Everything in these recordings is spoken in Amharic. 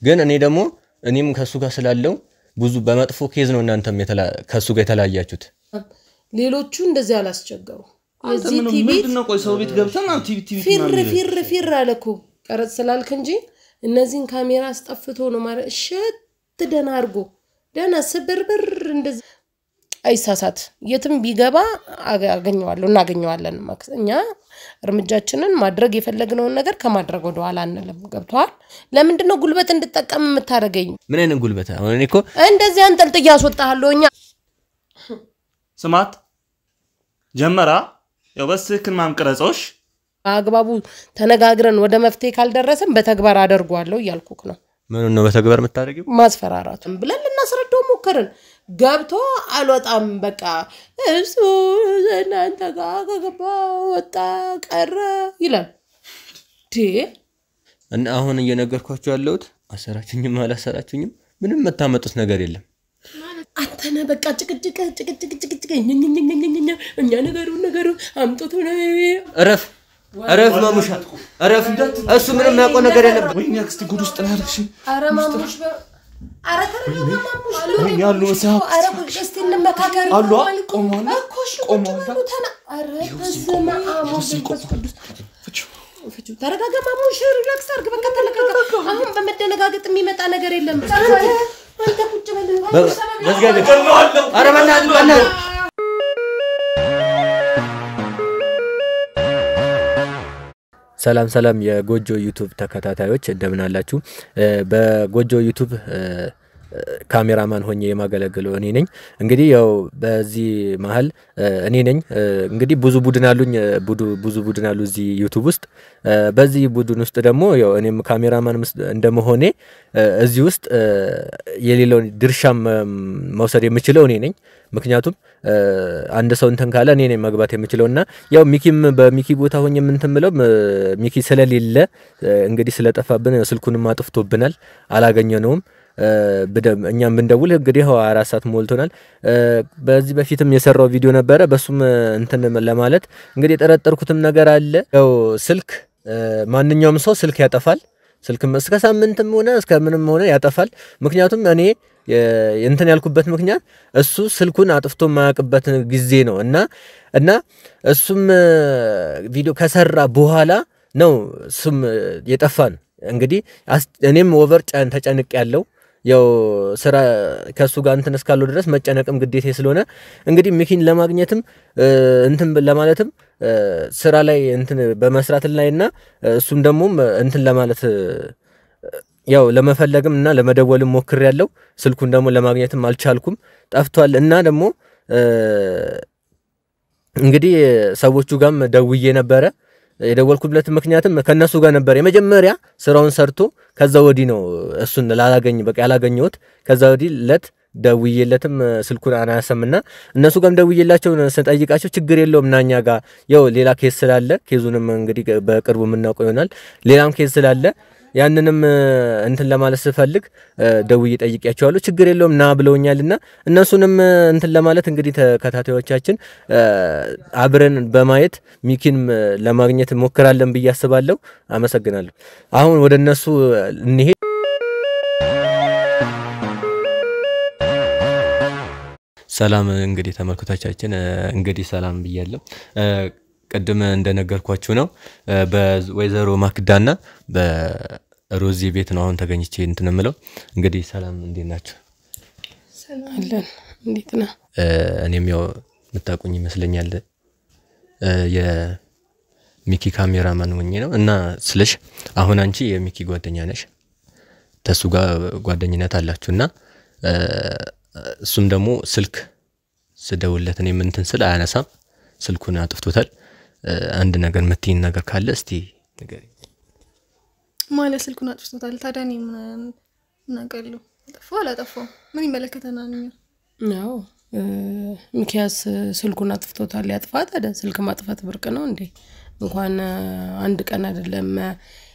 ግን እኔ ደግሞ እኔም ከሱ ጋር ስላለው ብዙ በመጥፎ case ነው እናንተም ከሱ ጋር የተለያያችሁት። ሌሎቹ እንደዚህ አላስቸገሩ። የዚህ ቲቪ ምንድነው? ቆይ ሰው ቤት ገብተን ቲቪ ቲቪ ፊር ፊር ፊር አለ እኮ ቀረጽ ስላልክ እንጂ እነዚህን ካሜራ አስጠፍቶ ነው ማለት እሸት ደህና አድርጎ ደህና ስብርብር እንደዚህ አይሳሳት። የትም ቢገባ አገኘዋለሁ፣ እናገኘዋለን። እኛ እርምጃችንን ማድረግ የፈለግነውን ነገር ከማድረግ ወደ ኋላ አንልም። ገብቶሃል? ለምንድን ነው ጉልበት እንድጠቀም የምታደርገኝ? ምን አይነት ጉልበት? አሁን እኔ እኮ እንደዚህ አንጠልጥዬ አስወጣሃለሁ። እኛ ስማት ጀመራ ያው በስክን ማምቀረጾሽ በአግባቡ ተነጋግረን ወደ መፍትሄ ካልደረስን በተግባር አደርገዋለሁ እያልኩክ ነው። ምኑን ነው በተግባር የምታደርጊው? ማስፈራራቱን ብለን ልናስረዳው ሞከርን። ገብቶ አልወጣም በቃ እሱ እናንተ ጋር ከገባ ወጣ ቀረ ይላል። እና አሁን እየነገርኳችሁ ያለሁት አሰራችሁኝም አላሰራችሁኝም ምንም የምታመጡት ነገር የለም። አንተ ነህ በቃ ጭቅጭቅ ጭቅጭቅ ጭቅጭቅ እኛ ነገሩ ነገሩ አምጥቶ ነው። እረፍ እረፍ ማሙሻ እረፍ። እሱ ምንም የሚያውቀው ነገር የለም። ወይኔ አክስቴ ጉድ ውስጥ ነው ያደረግሽኝ። ኧረ ማሙሽ ኧረ ተረጋጋ ማሙሽ። ያሉ ኧረ እስኪ እንመካከር አሉ ቆመዋል እኮ እሺ፣ ቁጭ በሉ ተና ኧረ በስመ አብ ወወልድ ወመንፈስ ቅዱስ። ተረጋጋ ማሙሽ፣ relax አድርግ። በቃ ተረጋጋ። አሁን በመደነጋገጥ የሚመጣ ነገር የለም። አንተ ቁጭ በል። ኧረ በእናትህ በእናትህ። ሰላም ሰላም የጎጆ ዩቲዩብ ተከታታዮች እንደምን አላችሁ? በጎጆ ዩቲዩብ ካሜራማን ሆኜ የማገለግለው እኔ ነኝ። እንግዲህ ያው በዚህ መሀል እኔ ነኝ። እንግዲህ ብዙ ቡድን አሉኝ፣ ብዙ ቡድን አሉ እዚህ ዩቲዩብ ውስጥ። በዚህ ቡድን ውስጥ ደግሞ ያው እኔም ካሜራማን እንደመሆኔ እዚህ ውስጥ የሌለውን ድርሻ መውሰድ የምችለው እኔ ነኝ። ምክንያቱም አንድ ሰው እንትን ካለ እኔ ነኝ መግባት የምችለውና ያው ሚኪም በሚኪ ቦታ ሆኜ እንትን ብለው ሚኪ ስለሌለ እንግዲህ ስለጠፋብን ስልኩንም አጥፍቶብናል፣ አላገኘነውም። እኛም ብንደውል እንግዲህ 24 ሰዓት ሞልቶናል። በዚህ በፊትም የሰራው ቪዲዮ ነበረ። በሱም እንትን ለማለት እንግዲህ የጠረጠርኩትም ነገር አለ። ያው ስልክ ማንኛውም ሰው ስልክ ያጠፋል። ስልክም እስከ ሳምንትም ሆነ እስከ ምንም ሆነ ያጠፋል። ምክንያቱም እኔ እንትን ያልኩበት ምክንያት እሱ ስልኩን አጥፍቶ የማያውቅበት ጊዜ ነው እና እና እሱም ቪዲዮ ከሰራ በኋላ ነው እሱም የጠፋን። እንግዲህ እኔም over ተጨንቅ ያለው ያው ስራ ከሱ ጋር እንትን እስካለው ድረስ መጨነቅም ግዴታ ስለሆነ እንግዲህ ሚኪን ለማግኘትም እንትን ለማለትም ስራ ላይ እንትን በመስራት ላይና እሱም ደግሞ እንትን ለማለት ያው ለመፈለግም እና ለመደወልም ሞክሬያለሁ። ስልኩን ደግሞ ለማግኘትም አልቻልኩም፣ ጠፍቷል። እና ደግሞ እንግዲህ ሰዎቹ ጋርም ደውዬ ነበረ። የደወልኩለት ምክንያትም ከነሱ ጋር ነበር የመጀመሪያ ስራውን ሰርቶ ከዛ ወዲህ ነው እሱን ላላገኝ በቃ ያላገኘሁት። ከዛ ወዲህ ለት ደውዬለትም ስልኩን አናሰምና እነሱ ጋርም ደውዬላቸው ስጠይቃቸው ችግር የለውም እና እኛ ጋር ያው ሌላ case ስላለ case ኡንም እንግዲህ በቅርቡ የምናውቀው ይሆናል። ሌላም case ስላለ ያንንም እንትን ለማለት ስፈልግ ደውዬ ጠይቄያቸዋለሁ። ችግር የለውም ና ብለውኛልና እነሱንም እንትን ለማለት እንግዲህ ተከታታዮቻችን አብረን በማየት ሚኪን ለማግኘት እንሞክራለን ብዬ አስባለሁ። አመሰግናለሁ። አሁን ወደ እነሱ እንሄድ። ሰላም እንግዲህ ተመልካቾቻችን፣ እንግዲህ ሰላም ብያለሁ። ቅድም እንደነገርኳችሁ ነው በወይዘሮ ማክዳና በሮዚ ቤት ነው አሁን ተገኝቼ እንትን የምለው። እንግዲህ ሰላም፣ እንዴት ናችሁ? አለን። እንዴት ነህ? እኔም ያው የምታውቁኝ ይመስለኛል የሚኪ ካሜራማን ሆኜ ነው እና ስልሽ አሁን አንቺ የሚኪ ጓደኛ ነሽ፣ ተሱ ጋር ጓደኝነት አላችሁ እና እሱም ደግሞ ስልክ ስደውልለት እኔም እንትን ስል አያነሳም፣ ስልኩን አጥፍቶታል። አንድ ነገር የምትይኝ ነገር ካለ እስቲ ንገሪኝ። ማለት ስልኩን አጥፍቶታል። ታዲያ እኔ ምን እናውቃለሁ? አጠፋው አላጠፋው ምን ይመለከተናል? እኛ አዎ ሚኪያስ ስልኩን አጥፍቶታል። ያጥፋ ታዲያ። ስልክ ማጥፋት ብርቅ ነው እንዴ? እንኳን አንድ ቀን አይደለም፣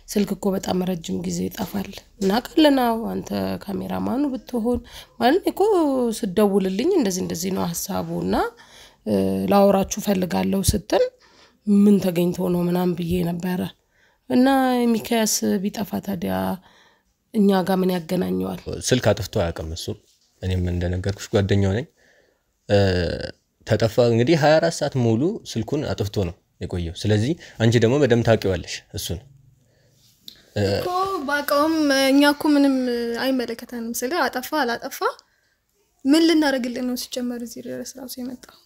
ስልክ እኮ በጣም ረጅም ጊዜ ይጠፋል። እናውቃለን። አዎ አንተ ካሜራማኑ ብትሆን ማለት እኮ ስደውልልኝ እንደዚህ እንደዚህ ነው ሀሳቡ እና ላወራችሁ ፈልጋለሁ ስትል ምን ተገኝቶ ነው ምናምን ብዬ ነበረ። እና ሚኪያስ ቢጠፋ ታዲያ እኛ ጋር ምን ያገናኘዋል? ስልክ አጥፍቶ አያውቅም እሱ። እኔም እንደነገርኩሽ ጓደኛው ነኝ። ተጠፋ እንግዲህ 24 ሰዓት ሙሉ ስልኩን አጥፍቶ ነው የቆየው። ስለዚህ አንቺ ደግሞ በደንብ ታውቂዋለሽ እሱን እኮ ባውቀውም እኛ እኮ ምንም አይመለከተንም። ስለ አጠፋ አላጠፋ ምን ልናደርግልን ነው ሲጀመር እዚህ ድረስ ራሱ የመጣው?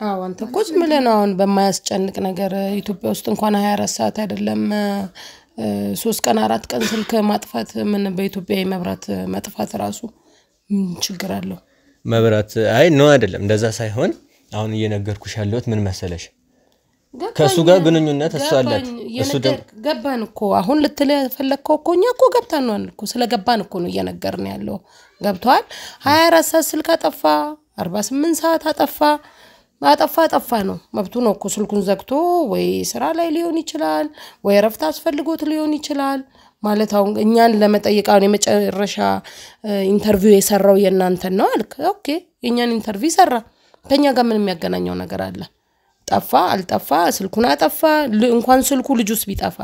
አዎ አንተ እኮ ዝም ብለህ ነው አሁን በማያስጨንቅ ነገር ኢትዮጵያ ውስጥ እንኳን 24 ሰዓት አይደለም 3 ቀን 4 ቀን ስልክ ማጥፋት ምን በኢትዮጵያ የመብራት መጥፋት ራሱ ምን ችግር አለው? መብራት አይ ነው አይደለም፣ እንደዛ ሳይሆን አሁን እየነገርኩሽ ያለሁት ምን መሰለሽ ከሱ ጋር ግንኙነት እሱ አላት። እሱ ገባን እኮ አሁን ልትል የፈለግከው እኮ እኛ እኮ ገብተን ነው እኮ ስለገባን እኮ ነው እየነገርን ያለው። ገብቷል። 24 ሰዓት ስልክ አጠፋ፣ 48 ሰዓት አጠፋ አጠፋ አጠፋ ነው መብቱ ነው እኮ። ስልኩን ዘግቶ ወይ ስራ ላይ ሊሆን ይችላል፣ ወይ እረፍት አስፈልጎት ሊሆን ይችላል። ማለት አሁን እኛን ለመጠየቅ አሁን የመጨረሻ interview የሰራው የእናንተን ነው አልክ። Okay የእኛን interview ሰራ። ከኛ ጋር ምን የሚያገናኘው ነገር አለ? ጠፋ አልጠፋ ስልኩን አጠፋ እንኳን ስልኩ ልጁስ ቢጠፋ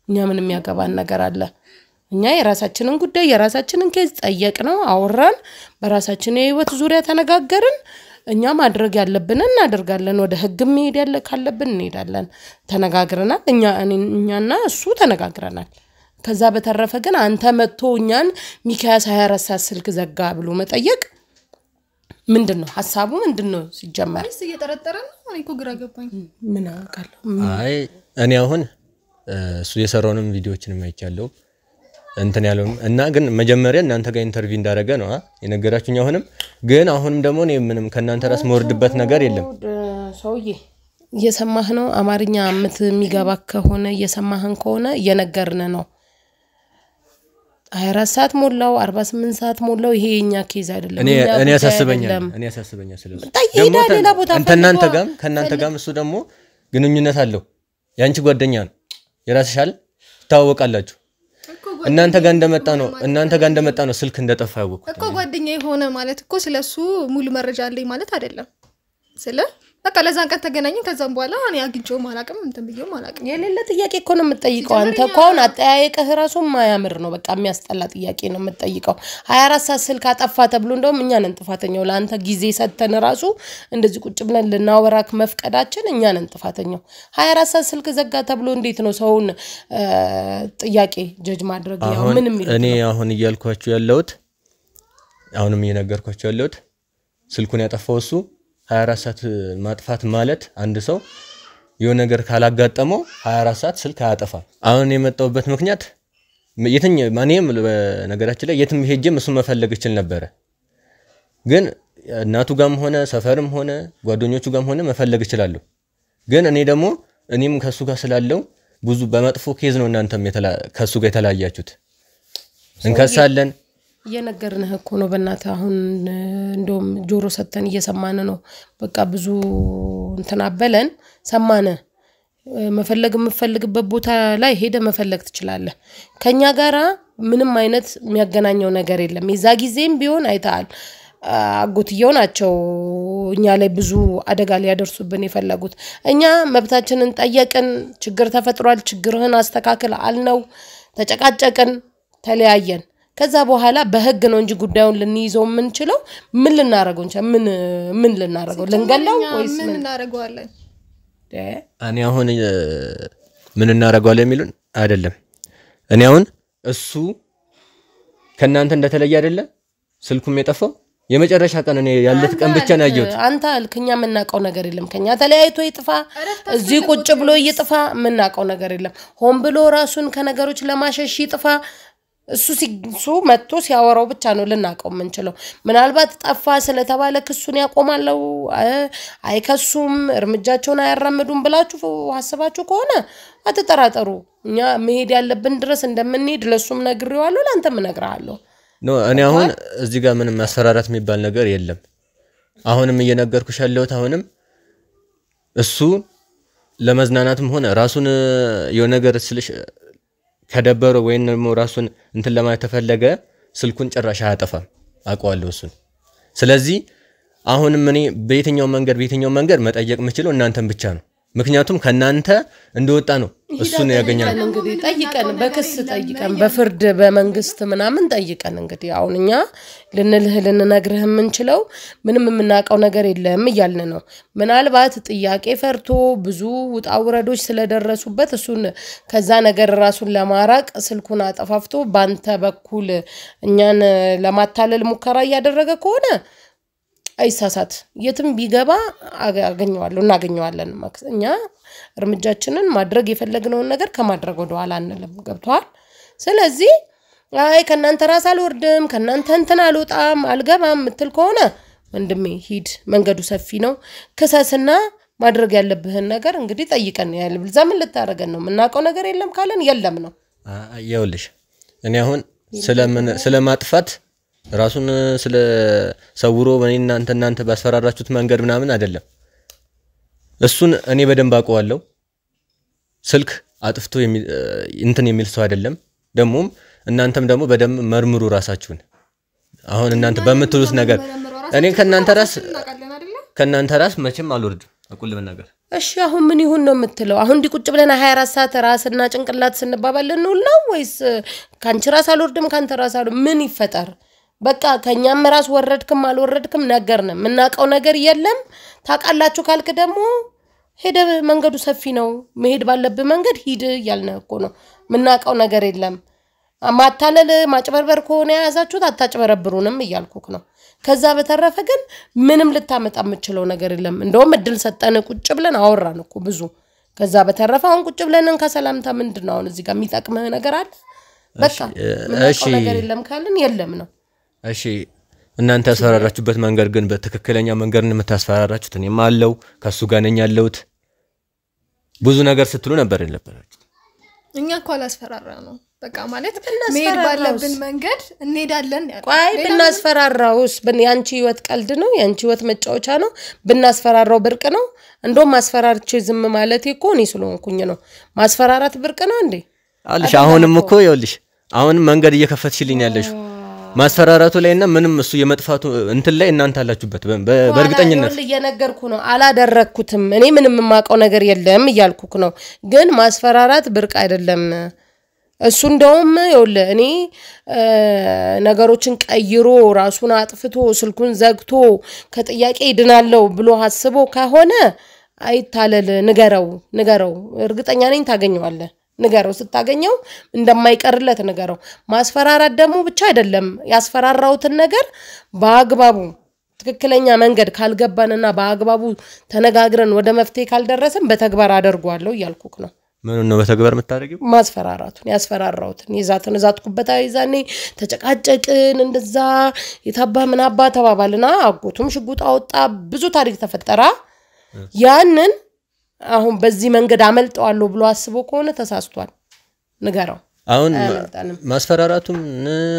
እኛ ምን የሚያገባን ነገር አለ? እኛ የራሳችንን ጉዳይ የራሳችንን case ጠየቅነው፣ አወራን፣ በራሳችን የህይወት ዙሪያ ተነጋገርን። እኛ ማድረግ ያለብንን እናደርጋለን። ወደ ህግ መሄድ ያለ ካለብን እንሄዳለን። ተነጋግረናል። እኛና እሱ ተነጋግረናል። ከዛ በተረፈ ግን አንተ መጥቶ እኛን ሚካያስ 24 ሰዓት ስልክ ዘጋ ብሎ መጠየቅ ምንድነው ሐሳቡ? ምንድነው ሲጀመር? ወይስ እየጠረጠረ ነው? እኔ እኮ ግራ ገባኝ። ምን አውቃለሁ። አይ እኔ አሁን እሱ የሰራውንም ቪዲዮዎችንም አይቻለሁ እንትን ያለውም እና ግን መጀመሪያ እናንተ ጋር interview እንዳደረገ ነው የነገራችሁኝ። አሁንም ግን አሁንም ደግሞ እኔ ምንም ከእናንተ ራስ መወርድበት ነገር የለም። ሰውዬ እየሰማህ ነው? አማርኛ የሚገባ ከሆነ እየሰማህን ከሆነ እየነገርን ነው። 24 ሰዓት ሞላው፣ 48 ሰዓት ሞላው፣ ይሄ የኛ case አይደለም። እኔ ያሳስበኛል፣ እኔ ያሳስበኛል። ስለዚህ ሌላ ቦታ ከእናንተ ጋርም እሱ ደግሞ ግንኙነት አለው። ያንቺ ጓደኛ ነው የራስሽ አይደል? ትታወቃላችሁ። እናንተ ጋር እንደመጣ ነው እናንተ ጋር እንደመጣ ነው ስልክ እንደጠፋ ያወቅኩት እኮ። ጓደኛ የሆነ ማለት እኮ ስለሱ ሙሉ መረጃ አለኝ ማለት አይደለም። ስለ በቃ ለዛን ቀን ተገናኘን፣ ከዛም በኋላ እኔ አግኝቼውም አላውቅም እንትን ብዬውም አላውቅም። የሌለ ጥያቄ እኮ ነው የምትጠይቀው አንተ እኮ አሁን አጠያየቅህ ራሱ የማያምር ነው። በቃ የሚያስጠላ ጥያቄ ነው የምትጠይቀው። 24 ሰዓት ስልክ አጠፋ ተብሎ እንደውም እኛ ነን ጥፋተኛው። ለአንተ ጊዜ ሰተን ራሱ እንደዚህ ቁጭ ብለን ልናወራክ መፍቀዳችን እኛ ነን ጥፋተኛው። 24 ሰዓት ስልክ ዘጋ ተብሎ እንዴት ነው ሰውን ጥያቄ ጀጅ ማድረግ? ያው ምንም ይሉት እኔ አሁን እያልኳችሁ ያለሁት አሁንም እየነገርኳችሁ ያለሁት ስልኩን ያጠፋው እሱ 24 ሰዓት ማጥፋት ማለት አንድ ሰው የሆነ ነገር ካላጋጠመው 24 ሰዓት ስልክ አያጠፋም። አሁን የመጣሁበት ምክንያት እኔም በነገራችን ላይ የትም ሄጄም እሱን መፈለግ እችል ነበረ። ግን እናቱ ጋርም ሆነ ሰፈርም ሆነ ጓደኞቹ ጋርም ሆነ መፈለግ እችላለሁ። ግን እኔ ደግሞ እኔም ከሱ ጋር ስላለው ብዙ በመጥፎ case ነው እናንተም ከሱ ጋር የተለያያችሁት። እንከሳለን እየነገርንህ እኮ ነው። በእናትህ አሁን እንደውም ጆሮ ሰተን እየሰማን ነው። በቃ ብዙ እንትን አበለን ሰማን። መፈለግ የምፈልግበት ቦታ ላይ ሄደ መፈለግ ትችላለህ። ከኛ ጋራ ምንም አይነት የሚያገናኘው ነገር የለም። የዛ ጊዜም ቢሆን አይተሃል፣ አጎትየው ናቸው እኛ ላይ ብዙ አደጋ ሊያደርሱብን የፈለጉት። እኛ መብታችንን ጠየቅን። ችግር ተፈጥሯል፣ ችግርህን አስተካክል አልነው። ተጨቃጨቅን፣ ተለያየን። ከዛ በኋላ በህግ ነው እንጂ ጉዳዩን ልንይዘው የምንችለው። ምን ልናረገው እንችላለን? ምን ልናረገው? ልንገለው ወይስ ምን እናረገዋለን? እኔ አሁን ምን እናረገዋለን የሚሉን አይደለም። እኔ አሁን እሱ ከእናንተ እንደተለየ አይደለ ስልኩም የጠፋው የመጨረሻ ቀን እኔ ያለት ቀን ብቻ ነው ያየሁት። አንተ አልክ፣ እኛ የምናውቀው ነገር የለም። ከኛ ተለያይቶ ይጥፋ እዚህ ቁጭ ብሎ ይጥፋ የምናውቀው ነገር የለም። ሆን ብሎ ራሱን ከነገሮች ለማሸሽ ይጥፋ እሱ መጥቶ ሲያወራው ብቻ ነው ልናውቀው የምንችለው። ምናልባት ጠፋ ስለተባለ ክሱን ያቆማለው አይከሱም፣ እርምጃቸውን አያራምዱም ብላችሁ አስባችሁ ከሆነ አትጠራጠሩ። እኛ መሄድ ያለብን ድረስ እንደምንሄድ ለሱም ነግሬዋለሁ፣ ለአንተም እነግርሃለሁ። No እኔ አሁን እዚህ ጋር ምንም ማስፈራራት የሚባል ነገር የለም። አሁንም እየነገርኩሽ ያለሁት አሁንም እሱ ለመዝናናትም ሆነ ራሱን የሆነ ነገር ስልሽ ከደበረው ወይም ደግሞ ራሱን እንትን ለማለት ተፈለገ ስልኩን ጭራሽ አያጠፋም፣ አውቀዋለሁ እሱን። ስለዚህ አሁንም እኔ በየትኛው መንገድ በየትኛው መንገድ መጠየቅ የምችለው እናንተን ብቻ ነው። ምክንያቱም ከናንተ እንደወጣ ነው እሱን ያገኛል። እንግዲህ ጠይቀን፣ በክስ ጠይቀን፣ በፍርድ በመንግስት ምናምን ጠይቀን፣ እንግዲህ አሁን እኛ ልንልህ ልንነግርህ የምንችለው ምንም የምናውቀው ነገር የለም እያልን ነው። ምናልባት ጥያቄ ፈርቶ ብዙ ውጣ ውረዶች ስለደረሱበት እሱን ከዛ ነገር ራሱን ለማራቅ ስልኩን አጠፋፍቶ ባንተ በኩል እኛን ለማታለል ሙከራ እያደረገ ከሆነ አይሳሳት፣ የትም ቢገባ አገኘዋለሁ፣ እናገኘዋለን። እኛ እርምጃችንን ማድረግ የፈለግነውን ነገር ከማድረግ ወደኋላ አንልም። ገብቶሃል? ስለዚህ አይ ከእናንተ ራስ አልወርድም፣ ከእናንተ እንትን አልወጣም አልገባም የምትል ከሆነ ወንድሜ ሂድ፣ መንገዱ ሰፊ ነው። ክሰስና ማድረግ ያለብህን ነገር እንግዲህ ጠይቀን፣ ያለበለዚያ ምን ልታደርገን ነው? የምናውቀው ነገር የለም ካለን የለም ነው። ይኸውልሽ፣ እኔ አሁን ስለምን ስለማጥፋት ራሱን ስለ ሰውሮ እኔ እናንተ ባስፈራራችሁት መንገድ ምናምን አይደለም። እሱን እኔ በደንብ አውቀዋለሁ። ስልክ አጥፍቶ እንትን የሚል ሰው አይደለም። ደግሞም እናንተም ደግሞ በደንብ መርምሩ ራሳችሁን። አሁን እናንተ በምትሉት ነገር እኔ ከእናንተ ራስ መቼም አልወርድም። እቁል ለመናገር። እሺ አሁን ምን ይሁን ነው የምትለው? አሁን እንዲህ ቁጭ ብለን 24 ሰዓት ራስና ጭንቅላት ስንባባል ልንውል ነው ወይስ ከአንቺ ራስ አልወርድም ከአንተ ራስ አልወርድም ምን ይፈጠር? በቃ ከኛም ራስ ወረድክም አልወረድክም ነገርን፣ የምናውቀው ነገር የለም። ታውቃላችሁ ካልክ ደግሞ ሄደ፣ መንገዱ ሰፊ ነው። መሄድ ባለብህ መንገድ ሂድ እያልን እኮ ነው። የምናውቀው ነገር የለም። ማታለል ማጭበርበር ከሆነ የያዛችሁት አታጭበረብሩንም እያልኩክ ነው። ከዛ በተረፈ ግን ምንም ልታመጣ የምችለው ነገር የለም። እንደውም እድል ሰጠን፣ ቁጭ ብለን አወራን እኮ ብዙ። ከዛ በተረፈ አሁን ቁጭ ብለን ከሰላምታ ምንድን ነው አሁን እዚህ ጋር የሚጠቅምህ ነገር አለ? በቃ የምናውቀው ነገር የለም ካልን የለም ነው። እሺ፣ እናንተ ያስፈራራችሁበት መንገድ ግን በትክክለኛ መንገድ ነው የምታስፈራራችሁት። እኔም አለው ከእሱ ጋር ነኝ ያለሁት፣ ብዙ ነገር ስትሉ ነበር የነበራችሁት። እኛ እኮ አላስፈራራ ነው፣ በቃ ማለት መሄድ ባለብን መንገድ እንሄዳለን ያለው። ቆይ፣ ብናስፈራራውስ? የአንቺ ህይወት ቀልድ ነው? የአንቺ ህይወት መጫወቻ ነው? ብናስፈራራው ብርቅ ነው? እንደውም ማስፈራርቼ ዝም ማለቴ እኮ እኔ ስለሆንኩኝ ነው። ማስፈራራት ብርቅ ነው እንዴ? አልሽ፣ አሁንም እኮ ይኸውልሽ፣ አሁንም መንገድ እየከፈትሽልኝ ያለሽው ማስፈራራቱ ላይ እና ምንም እሱ የመጥፋቱ እንትን ላይ እናንተ አላችሁበት በእርግጠኝነት። እየነገርኩ ነው። አላደረግኩትም። እኔ ምንም የማውቀው ነገር የለም እያልኩክ ነው። ግን ማስፈራራት ብርቅ አይደለም። እሱ እንደውም ይኸውልህ፣ እኔ ነገሮችን ቀይሮ ራሱን አጥፍቶ ስልኩን ዘግቶ ከጥያቄ ይድናለው ብሎ አስቦ ከሆነ አይታለል። ንገረው፣ ንገረው። እርግጠኛ ነኝ ታገኘዋለህ። ንገረው፣ ስታገኘው እንደማይቀርለት ንገረው። ማስፈራራት ደግሞ ብቻ አይደለም፣ ያስፈራራውትን ነገር በአግባቡ ትክክለኛ መንገድ ካልገባንና በአግባቡ ተነጋግረን ወደ መፍትሄ ካልደረስን በተግባር አደርጓለሁ እያልኩክ ነው። ምኑን ነው በተግባር የምታደርጊው? ማስፈራራቱን፣ ያስፈራራሁትን የዛትን እዛትኩበት ይዛኔ ተጨቃጨቅን፣ እንደዛ የታባ ምን አባ ተባባልና አጎቱም ሽጉጥ አወጣ፣ ብዙ ታሪክ ተፈጠራ። ያንን አሁን በዚህ መንገድ አመልጠዋለሁ ብሎ አስቦ ከሆነ ተሳስቷል። ንገረው። አሁን ማስፈራራቱም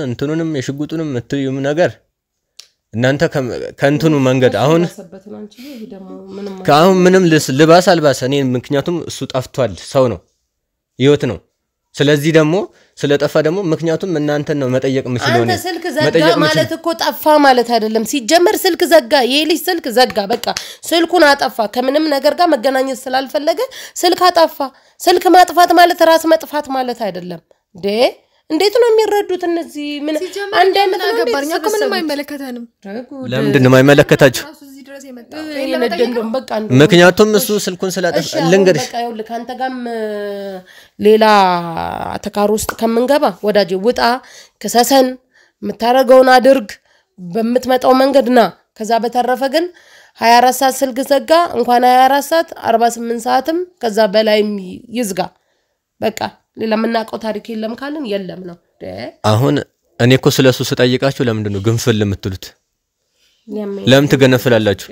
እንትኑንም የሽጉጡንም የምትዩም ነገር እናንተ ከእንትኑ መንገድ አሁን ከአሁን ምንም ልባስ አልባስ እኔ ምክንያቱም እሱ ጠፍቷል፣ ሰው ነው፣ ህይወት ነው። ስለዚህ ደግሞ ስለጠፋ ደግሞ ምክንያቱም እናንተን ነው መጠየቅ የምችለው። አንተ ስልክ ዘጋ ማለት እኮ ጠፋ ማለት አይደለም። ሲጀመር ስልክ ዘጋ፣ ይሄ ልጅ ስልክ ዘጋ፣ በቃ ስልኩን አጠፋ። ከምንም ነገር ጋር መገናኘት ስላልፈለገ ስልክ አጠፋ። ስልክ ማጥፋት ማለት ራስ መጥፋት ማለት አይደለም። እንዴ፣ እንዴት ነው የሚረዱት እነዚህ? ምን አንድ አይነት ነው? ገባን። እኛ እኮ ምንም አይመለከተንም። ለምንድን ነው የማይመለከታችሁ? ምክንያቱም እሱ ስልኩን ስላጠፋ ልንገርሽ፣ በቃ ይኸውልህ፣ ከአንተ ጋርም ሌላ አተካሮ ውስጥ ከምንገባ ወዳጄ ውጣ፣ ክሰሰን፣ የምታደርገውን አድርግ፣ በምትመጣው መንገድ ና። ከዛ በተረፈ ግን 24 ሰዓት ስልክ ዘጋ፣ እንኳን 24 ሰዓት 48 ሰዓትም ከዛ በላይም ይዝጋ። በቃ ሌላ የምናውቀው ታሪክ የለም ካልን የለም ነው። አሁን እኔ እኮ ስለ እሱ ስጠይቃችሁ ለምንድን ነው ግንፍል የምትሉት? ለምን ትገነፍላላችሁ?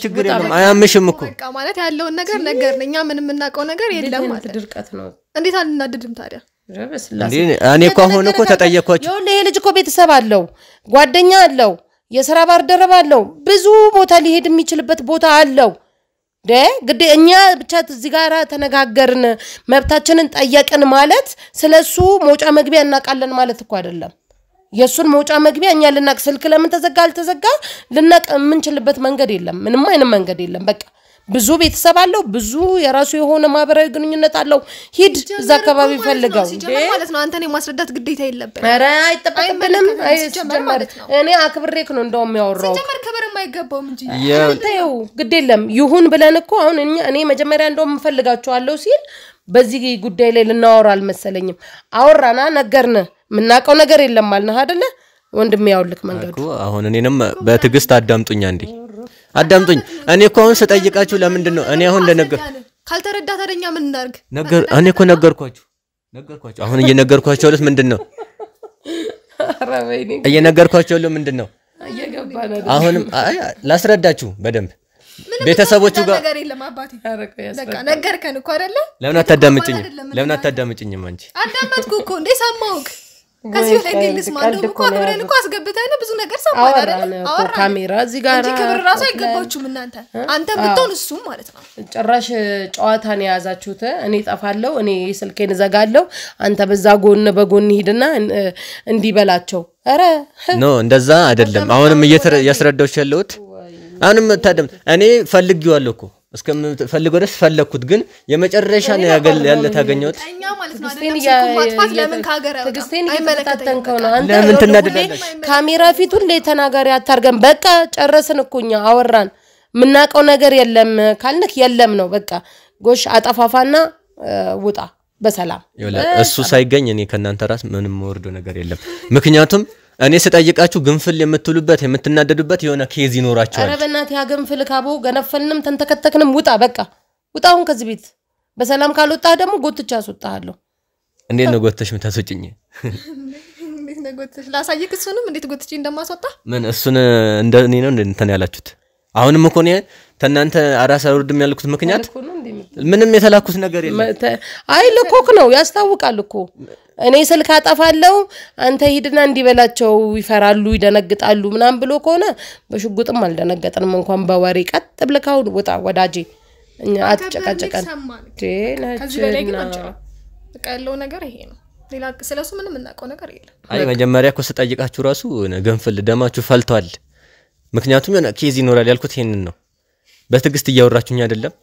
ችግር የለም፣ አያምሽም እኮ። በቃ ማለት ያለውን ነገር ነገር እኛ ምንም የምናውቀው ነገር የለም ማለት ድርቀት ነው። እንዴት አልናደድም ታዲያ? እኔ እኮ አሁን እኮ ተጠየኳችሁ። ይሄ ልጅ እኮ ቤተሰብ አለው፣ ጓደኛ አለው፣ የስራ ባልደረባ አለው፣ ብዙ ቦታ ሊሄድ የሚችልበት ቦታ አለው። ግዴ እኛ ብቻ እዚህ ጋር ተነጋገርን መብታችንን ጠየቅን ማለት ስለሱ መውጫ መግቢያ እናውቃለን ማለት እኮ አይደለም። የእሱን መውጫ መግቢያ እኛ ልናቅ ስልክ ለምን ተዘጋ አልተዘጋ ልናቅ የምንችልበት መንገድ የለም። ምንም አይነት መንገድ የለም። በቃ ብዙ ቤተሰብ አለው፣ ብዙ የራሱ የሆነ ማህበራዊ ግንኙነት አለው። ሂድ እዛ አካባቢ ፈልገው ሲጀመር ማለት ነው። አንተን የማስረዳት ግዴታ የለብንም። ኧረ አይጠበቅብንም። አይ ሲጀመር ሲጀመር ማለት ነው። እኔ አክብሬክ ነው እንደውም ያወራው። ሲጀመር ክብር የማይገባውም እንጂ ተይው ግድ የለም ይሁን ብለን እኮ አሁን እኔ መጀመሪያ እንደውም እፈልጋቸዋለሁ ሲል በዚህ ጉዳይ ላይ ልናወራ አልመሰለኝም። አወራና ነገርን፣ የምናውቀው ነገር የለም አልነህ አይደለ ወንድሜ? ያውልክ መንገዱ እኮ አሁን እኔንም በትዕግስት አዳምጡኝ፣ አንዴ አዳምጡኝ። እኔ እኮ አሁን ስጠይቃችሁ ለምንድን ነው እኔ አሁን እንደነገር ካልተረዳ ታዲያ እኛ ምን እናድርግ? ነገር እኔ እኮ ነገርኳችሁ ነገርኳችሁ። አሁን እየነገርኳችሁ ያሉት ምንድን ነው? ኧረ ወይኔ እየነገርኳችሁ ያለው ምንድን ነው? እየገባን አይደል? አሁንም አይ ላስረዳችሁ በደንብ ምንም ቤተሰቦቹ የምታስረዳን ጋር ነገር የለም አባቴ። ኧረ ቆይ በቃ ያስረዳ። ነገርከን እኮ አይደለ? ለምን አታዳምጭኝም? አይደለም ለምን አታዳምጭኝም አንቺ? አዳመጥኩ እኮ እንዴ፣ ሰማሁህ። ከዚህ በላይ እንዴት ልስማ? ቀልድ እንደውም እኮ እኮ ነው አክብረን እኮ አስገብተን ብዙ ነገር ሰማን አይደለ? አወራን እኮ አወራን ካሜራ እዚህ ጋር እንጂ ክብር ራሱ አይገባችሁም እናንተ። አንተ ብትሆን እሱም ማለት ነው። ጭራሽ ጨዋታን የያዛችሁት። እኔ ጠፋለሁ፣ እኔ ስልኬን እዘጋለሁ፣ አንተ በዛ ጎን በጎን ሂድና እንዲህ በላቸው። ኧረ No እንደዛ አይደለም። አሁንም እያስረዳሁሽ ያለሁት አሁንም ታደም እኔ ፈልጌዋለሁ እኮ እስከምፈልገው ድረስ ፈለግኩት፣ ግን የመጨረሻ ነው ያገል ያለ ታገኘሁት። እኛ ማለት ነው ትዕግስቴን አይደለም ስልኩን ማጥፋት ለምን ከሀገር አይወጣም? ትዕግስቴን አይመለከተኝም። እየተፈታተንከው ነው አንተ። ለምን ይኸውልህ ትናደዳለሽ? ሁሌ ካሜራ ፊት ሁሌ ተናጋሪ አታርገን። በቃ ጨረስን እኮ እኛ አወራን። የምናውቀው ነገር የለም ካልንክ የለም ነው በቃ። ጎሽ አጠፋፋና ውጣ በሰላም። ይኸውልህ እሱ ሳይገኝ እኔ ከእናንተ ራስ ምንም ወርዶ ነገር የለም። ምክንያቱም እኔ ስጠይቃችሁ ግንፍል የምትሉበት የምትናደዱበት የሆነ case ይኖራቸዋል። ኧረ በእናትህ ያገንፍል ካቦ ገነፈልንም ተንተከተክንም ውጣ በቃ ውጣ። አሁን ከዚህ ቤት በሰላም ካልወጣህ ደግሞ ጎትቼ አስወጣሃለሁ። እንዴት ነው ጎተሽ የምታስወጭኝ? እንዴት ነው ጎትተሽ ላሳይክ? እሱንም እንዴት ጎትቼ እንደማስወጣ። ምን እሱን እንደ እኔ ነው እንደ እንትን ያላችሁት? አሁንም እኮ እኔ ከእናንተ አራስ አልወርድም ያልኩት ምክንያት እኮ ነው እንዴ የምትለው? ምንም የተላኩት ነገር የለም። አይ ልኮክ ነው ያስታውቃል እኮ። እኔ ስልክ አጠፋለሁ አንተ ሂድና እንዲበላቸው ይፈራሉ፣ ይደነግጣሉ ምናምን ብሎ ከሆነ በሽጉጥም አልደነገጥንም እንኳን በወሬ። ቀጥ ብለህ አሁን ውጣ ወዳጄ፣ እኛ አትጨቃጨቀን። ሰማን። እንዴ ከዚህ በላይ ግን ነችና። አንችልም። በቃ ያለው ነገር ይሄ ነው። ሌላ ስለሱ ምንም የምናውቀው ነገር የለም። አይ መጀመሪያ እኮ ስጠይቃችሁ ራሱ የሆነ ገንፍል ደማችሁ ፈልቷል። ምክንያቱም የሆነ case ይኖራል ያልኩት ይሄንን ነው። በትዕግስት እያወራችሁኝ አይደለም።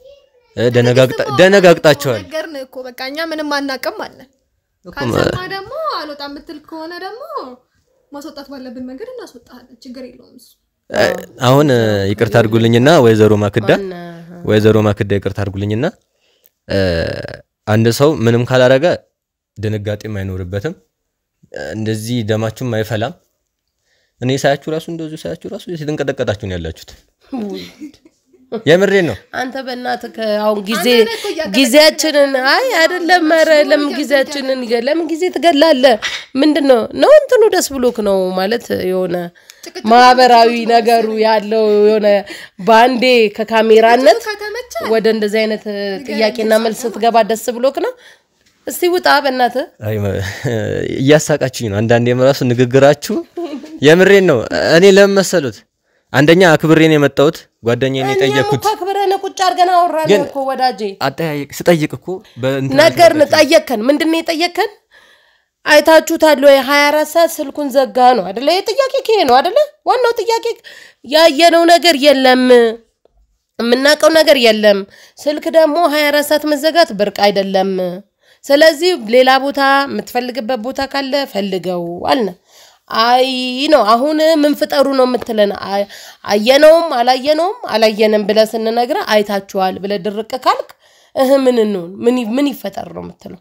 ደነጋግጣችኋል። ነገርን እኮ በቃ እኛ ምንም አናውቅም አለን። ካልሰማ ደግሞ አልወጣም የምትል ከሆነ ደግሞ ማስወጣት ባለብን መንገድ እናስወጣለን። ችግር የለውም እሱ። አሁን ይቅርታ አድርጉልኝና ወይዘሮ ማክዳ ወይዘሮ ማክዳ ይቅርታ አድርጉልኝና አንድ ሰው ምንም ካላረገ ድንጋጤም አይኖርበትም። እንደዚህ ደማችሁም አይፈላም። እኔ ሳያችሁ ራሱ እንደዚሁ ሳያችሁ ራሱ የተንቀጠቀጣችሁ ነው ያላችሁት። የምሬን ነው። አንተ በእናትህ አሁን ጊዜ አንተ ነህ እኮ እያቀለድክ ጊዜያችንን አይ አይደለም፣ ኧረ ለምን ጊዜያችንን ለምን ጊዜ ትገላለህ? ምንድን ነው ነው እንትኑ ደስ ብሎክ ነው ማለት የሆነ ማህበራዊ ነገሩ ያለው የሆነ በአንዴ ከካሜራነት ከተመቸ ወደ እንደዚህ አይነት ጥያቄና መልስ ስትገባ ደስ ብሎክ ነው። እስቲ ውጣ በእናትህ። አይ እያሳቃችሁኝ ነው። አንዳንዴም ራሱ ንግግራችሁ የምሬን ነው። እኔ ለምን መሰሉት? አንደኛ አክብሬን የመጣሁት ጓደኛዬን እኛም የጠየቅኩት እኮ አክብረን ቁጭ አድርገን አወራን ግን እኮ ወዳጄ። አጠያየቅ ስጠይቅ እኮ በእንትን ነገርን ጠየቅከን። ምንድን ነው የጠየቅከን? አይታችሁታል ወይ 24 ሰዓት ስልኩን ዘጋ ነው አይደለ? ጥያቄ ይሄ ነው አይደለ? ዋናው ጥያቄ ያየነው ነገር የለም፣ የምናውቀው ነገር የለም። ስልክ ደግሞ 24 ሰዓት መዘጋት ብርቅ አይደለም። ስለዚህ ሌላ ቦታ የምትፈልግበት ቦታ ካለ ፈልገው አልነ። አይ ነው አሁን ምን ፍጠሩ ነው የምትለን? አየነውም አላየነውም አላየንም ብለህ ስንነግርህ አይታችኋል ብለህ ድርቅ ካልክ እህ ምን እንሁን ምን ይፈጠር ነው የምትለው?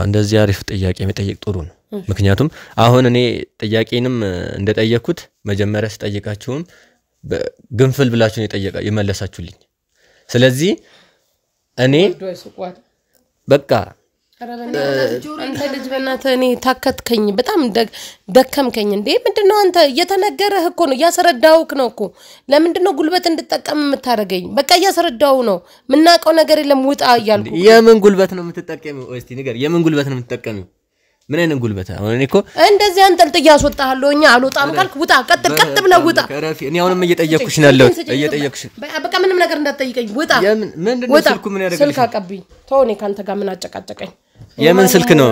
እንደዚህ አሪፍ ጥያቄ መጠየቅ ጥሩ ነው። ምክንያቱም አሁን እኔ ጥያቄንም እንደጠየቅኩት መጀመሪያ ስጠይቃችሁም ግንፍል ብላችሁ ነው የመለሳችሁልኝ። ስለዚህ እኔ በቃ አንተ ልጅ በእናትህ እኔ ታከትከኝ፣ በጣም ደከምከኝ። እንዴ ምንድነው አንተ እየተነገረህ እኮ ነው፣ እያስረዳሁህ ነው እኮ። ለምንድነው ጉልበት እንድጠቀም የምታደርገኝ? በቃ እያስረዳሁ ነው። የምናውቀው ነገር የለም ውጣ እያልኩ። የምን ጉልበት ነው የምትጠቀሚው? እስቲ ንገር፣ የምን ጉልበት ነው የምትጠቀሚው? ምን አይነት ጉልበት? አሁን እኔ እኮ እንደዚህ አንጠልጥዬ አስወጣሃለሁ። እኛ አልወጣም ካልክ ውጣ፣ ቀጥል፣ ቀጥ ብለህ ውጣ። እኔ አሁንም እየጠየቅኩሽ ነው ያለሁት፣ እየጠየቅኩሽ። በቃ ምንም ነገር እንዳትጠይቀኝ፣ ውጣ። የምን ምንድነው ውጣ። ስልኩ ምን ያደርግልሽ? ስልክ አቀብኝ። ተው፣ እኔ ካንተ ጋር ምን አጨቃጨቀኝ? የምን ስልክ ነው?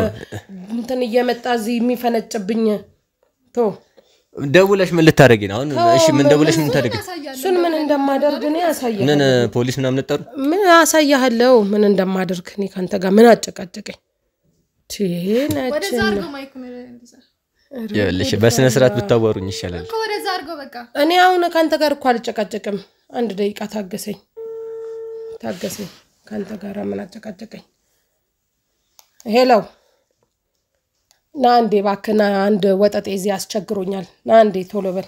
እንትን እየመጣ እዚህ የሚፈነጭብኝ። ተው። ደውለሽ ምን ልታደርጊ ነው አሁን? እሺ ምን ደውለሽ ምን ታደርጊ? እሱን ምን እንደማደርግ እኔ አሳያለሁ። ምን ፖሊስ ምናምን ልጠሩ? ምን አሳያለሁ ምን እንደማደርግ እኔ ካንተ ጋር ምን አጨቃጨቀኝ? ወደዛ አድርገው ማይኩን እንደዛ ይኸውልሽ በስነ ስርዓት ብታወሩኝ ይሻላል። እኮ ወደዛ አድርገው በቃ። እኔ አሁን ካንተ ጋር እኮ አልጨቃጨቅም። አንድ ደቂቃ ታገሰኝ ታገሰኝ። ካንተ ጋር ምን አጨቃጨቀኝ? Hello ና አንዴ እባክህ ና፣ አንድ ወጠጤ እዚህ አስቸግሮኛል። ና አንዴ ቶሎ በል።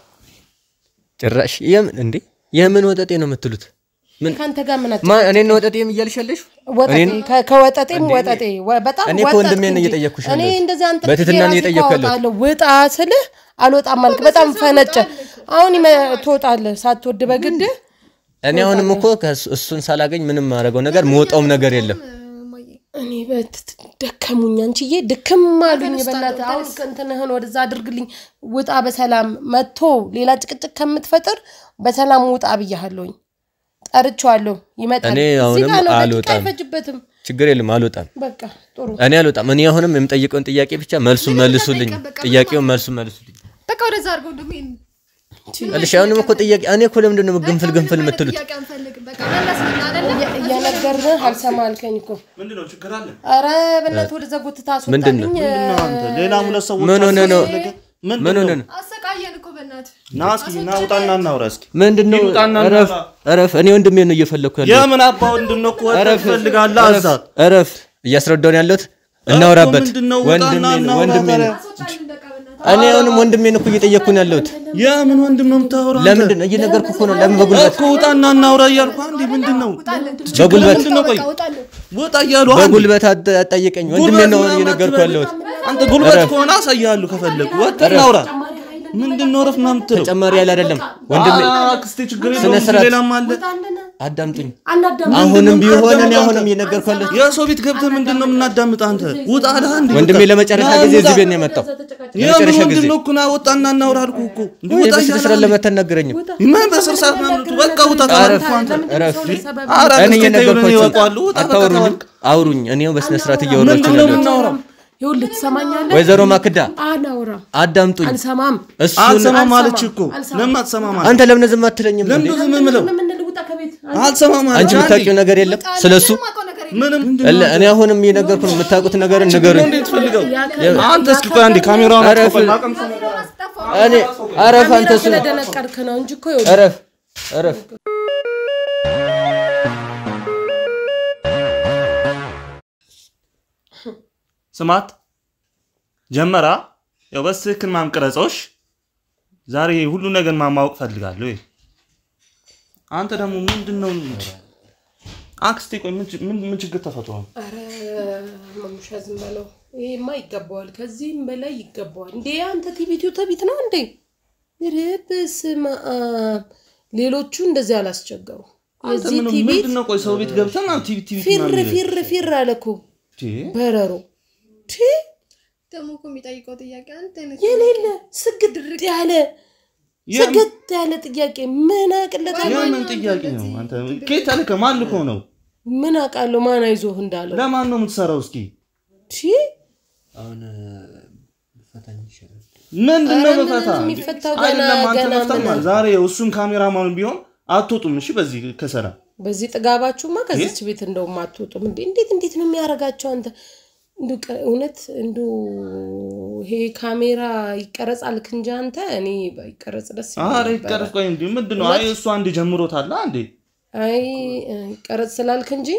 ጭራሽ የምን እንዴ የምን ወጠጤ ነው የምትሉት? ምን ካንተ ጋር ምን ማን እኔን ነው ወጠጤም እያልሽ ያለሽ? ወጠጤ ከወጠጤም ወጠጤ በጣም እኔ እኮ ወንድሜን ነው እየጠየቅኩሽ እኔ ያለሁት። እንደዚህ አንተ በትህትና ነው እየጠየቅኩ ያለሁት። ውጣ ስልህ አልወጣም አልክ። በጣም ፈነጨ። አሁን ትወጣለህ ሳትወድ በግድ። እኔ አሁንም እኮ እሱን ሳላገኝ ምንም ማድረገው ነገር መውጣውም ነገር የለም። እኔ ደከሙኝ አንቺዬ፣ ድክም አሉኝ። በእናትህ አሁን እንትንህን ወደዛ አድርግልኝ። ውጣ በሰላም መጥቶ ሌላ ጭቅጭቅ ከምትፈጥር በሰላም ውጣ ብያለሁኝ። ጠርቼዋለሁ፣ ይመጣል። እኔ እዚህ አሁንም ጋር ነው፣ ደቂቃ አልወጣም። አይፈጅበትም። ችግር የለም አልወጣም። በቃ ጥሩ። እኔ አልወጣም። እኔ አሁንም የምጠይቀውን ጥያቄ ብቻ መልሱን መልሱልኝ። ጥያቄውን መልሱን መልሱልኝ። በቃ ወደዛ አድርገው እንደውም ይሄን እልሽ አሁንም እኮ ጥያቄ እኔ እኮ ለምንድን ነው ግንፍል ግንፍል የምትሉት? ጥያቄ አንፈልግም። በቃ መለስን አይደለ? እየነገርንህ አልሰማ አልከኝ እኮ። ምንድነው ችግር አለ? ኧረ በእናትህ ወደዛ ጎትታ ምንድን ነው? አስወጣልኝ። አንተ ሌላም ሁለት ሰዎች ምን ሆነህ ነው? ምን ምን ሆነህ ነው? አሰቃየን እኮ በእናትህ። ና እስኪ ና ውጣና እናውራ እስኪ። ምንድን ነው? ይውጣና እረፍ እናውራ። እረፍ። እኔ ወንድሜን ነው እየፈለኩ ያለሁት። የምን አባ ወንድም ነው እኮ ወጥተህ ትፈልጋለህ? አዛ እረፍ። እያስረዳሁ ነው ያለሁት። እናውራበት። ምንድን ነው? ውጣና ወንድሜን እናውራ ወንድሜን ታዲያ። አስወጣልን በቃ በእናትህ። እኔ አሁንም ወንድሜን እኮ እየጠየቅኩ ነው ያለሁት። የምን ወንድም ነው የምታወራው? አንተ? ለምንድን ነው እየነገርኩህ እኮ ነው። ለምን በጉልበት እኮ ውጣና እናውራ እያልኩህ አንዴ ምንድን ነው? በጉልበት ምንድን ነው? ቆይ ውጣ እያሉ አንዴ በጉልበት አትጠይቀኝ። ወንድሜን ነው እየነገርኩህ ያለሁት። አንተ ጉልበት ከሆነ አሳይሃለሁ ከፈለኩ። ወጥተህ እናውራ። ምንድን ነው እረፍ ምናምን የምትለው? ተጨማሪ ያለ አይደለም ወንድሜ። አክስቴ ችግር ስነ የለውም ስርዓት። ሌላም አለ። አዳምጡኝ። አሁንም ቢሆን እኔ አሁንም እየነገርኩህ ያለሁት የሰው ቤት ገብተህ ምንድን ነው የምናዳምጥህ አንተ? ውጣ አለህ አንዴ ወንድሜ በቃ። ለመጨረሻ ጊዜ እዚህ ቤት ነው የመጣው። የምን ለመጨረሻ ወንድም ጊዜ ነው እኮ ና ወጣና እናውራ አልኩህ እኮ። እንዲህ ወይ ውጣ በስነ እያለህ ስርዓት አንዴ። ለምን አታናግረኝም? ምን በስነ ስርዓት ምናምን የምትለው? በቃ ውጣ ተባልኩ አንተ። እረፍ። ኧረ እኔ አክስቴ ተይው፣ እኔ እየነገርኳችሁ እወጣለሁ። ውጣ በቃ አታወሩኝም። ተባልክ። አውሩኝ። እኔው በስነ ስርዓት እያወራችሁ ምንድን ነው ነው ያለሁት። የምናወራው? ይኸውልህ ትሰማኛለህ? ወይዘሮ ማክዳ አላወራም፣ አዳምጡኝ። አልሰማም። እሱን አልሰማም አለች እኮ። አልሰማም። ለምን አትሰማም አለች? አንተ ለምን ዝም አትለኝም እንዴ? ለምን ዝም የምለው? ምን ልውጣ ከቤት? አልሰማም አለች። አንቺ የምታውቂው ነገር የለም ስለሱ። የማውቀው ነገር የለም። ምንም እኔ አሁንም እየነገርኩህ ነው። የምታውቁት ነገር ንገሩኝ። እንዴት ፈልገው አንተ እስኪ ቆይ አንዴ ካሜራውን እረፍ። እኔ እረፍ። አንተ እሱ ስለደነቀርክ ነው እንጂ እኮ ይኸውልህ እረፍ እረፍ። ስማት ጀመራ ያው በስክን ማምቅረጾሽ ዛሬ ሁሉ ነገር ማማወቅ ፈልጋለሁ። አንተ ደግሞ ምንድነው እንጂ አክስቴ ቆይ ምን ምን ችግር ተፈጥሮ ነው? ኧረ ማሙሻ ዝም በለው። ይሄማ ይገባዋል፣ ከዚህም በላይ ይገባዋል። እንዴ አንተ ቲቪቲው ተቢት ነው እንዴ? ኧረ በስመ አብ። ሌሎቹ እንደዚህ አላስቸገሩ። አንተ የዚህ ምን ቲቪት ምንድነው? ቆይ ሰው ቤት ገብተን ቲቪ ቲቪ ፊር ፊር ፊር አለ እኮ በረሮ ደግሞ እኮ የሚጠይቀው ጥያቄ አንተ አይነት የሌለ ስግድ ያለ ስግድ ያለ ጥያቄ ምን አቅለታለሁ? የምን ጥያቄ ነው? አንተ ከየት አልከ? ማን ልኮ ነው? ምን አውቃለሁ? ማን አይዞህ እንዳለው ለማን ነው የምትሰራው? እስኪ አሁን ፈታኝ ይሻላል። ምንድነው መፈታ? የሚፈታው ገና አይደለም አንተ ገና መፍታት ምን ማለት ዛሬ እሱን ካሜራማኑ ቢሆን አትወጡም። እሺ በዚህ ከሰራ በዚህ ጥጋባችሁማ ከዚች ቤት እንደውም አትወጡም። እንዴ እንዴት እንዴት ነው የሚያደርጋቸው? አንተ እንደው እውነት እንደው ይሄ ካሜራ ይቀረጻል እንጂ አንተ እኔ ባይቀረጽ ደስ ይለኝ አረ ነበረ። ይቀረጽ። ቆይ እንዴ ምንድነው? አይ እሱ አንዴ ጀምሮታል። አንዴ አይ ይቀረጽ ስላልክ እንጂ